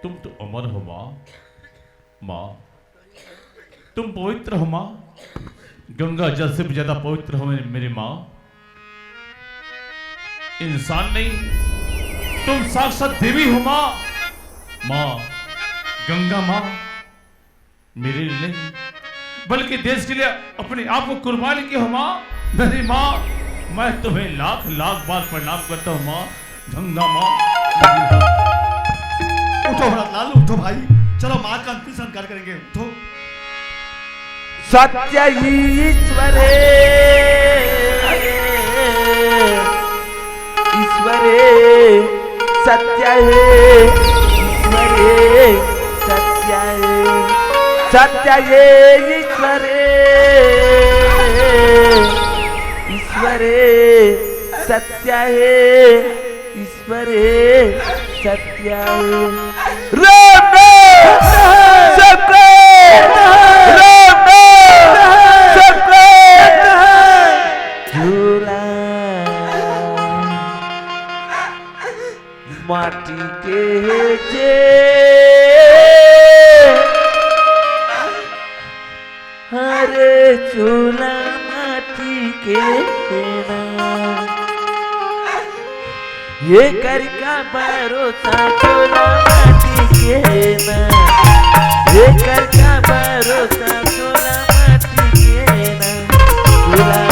तुम तो अमर हो माँ। माँ, तुम पवित्र हो माँ। गंगा जल से भी ज्यादा पवित्र हो मेरी, मेरी माँ। इंसान नहीं, तुम साक्षात देवी हो माँ। माँ गंगा माँ, मेरे लिए नहीं, बल्कि देश के लिए अपने आप को कुर्बान किया हो माँ। मेरी माँ, मैं तुम्हें लाख लाख बार प्रणाम करता हूँ माँ। गंगा माँ। उठो भरतलाल, उठो भाई, चलो माँ का अंतिम संस्कार करेंगे। उठो। सत्य ही ईश्वरे, ईश्वरे सत्य हे, ईश्वरे सत्य हे, सत्य हे ईश्वरे, ईश्वरे सत्य हे, ईश्वरे सत्य हे। राम नाम सत्य, राम नाम सत्य। झूला माटी के हे जे, अरे झूला माटी के हे ना। ये कर का भरोसा झूला माटी के ना, ये कर का भरोसा झूला माटी के ना, झूला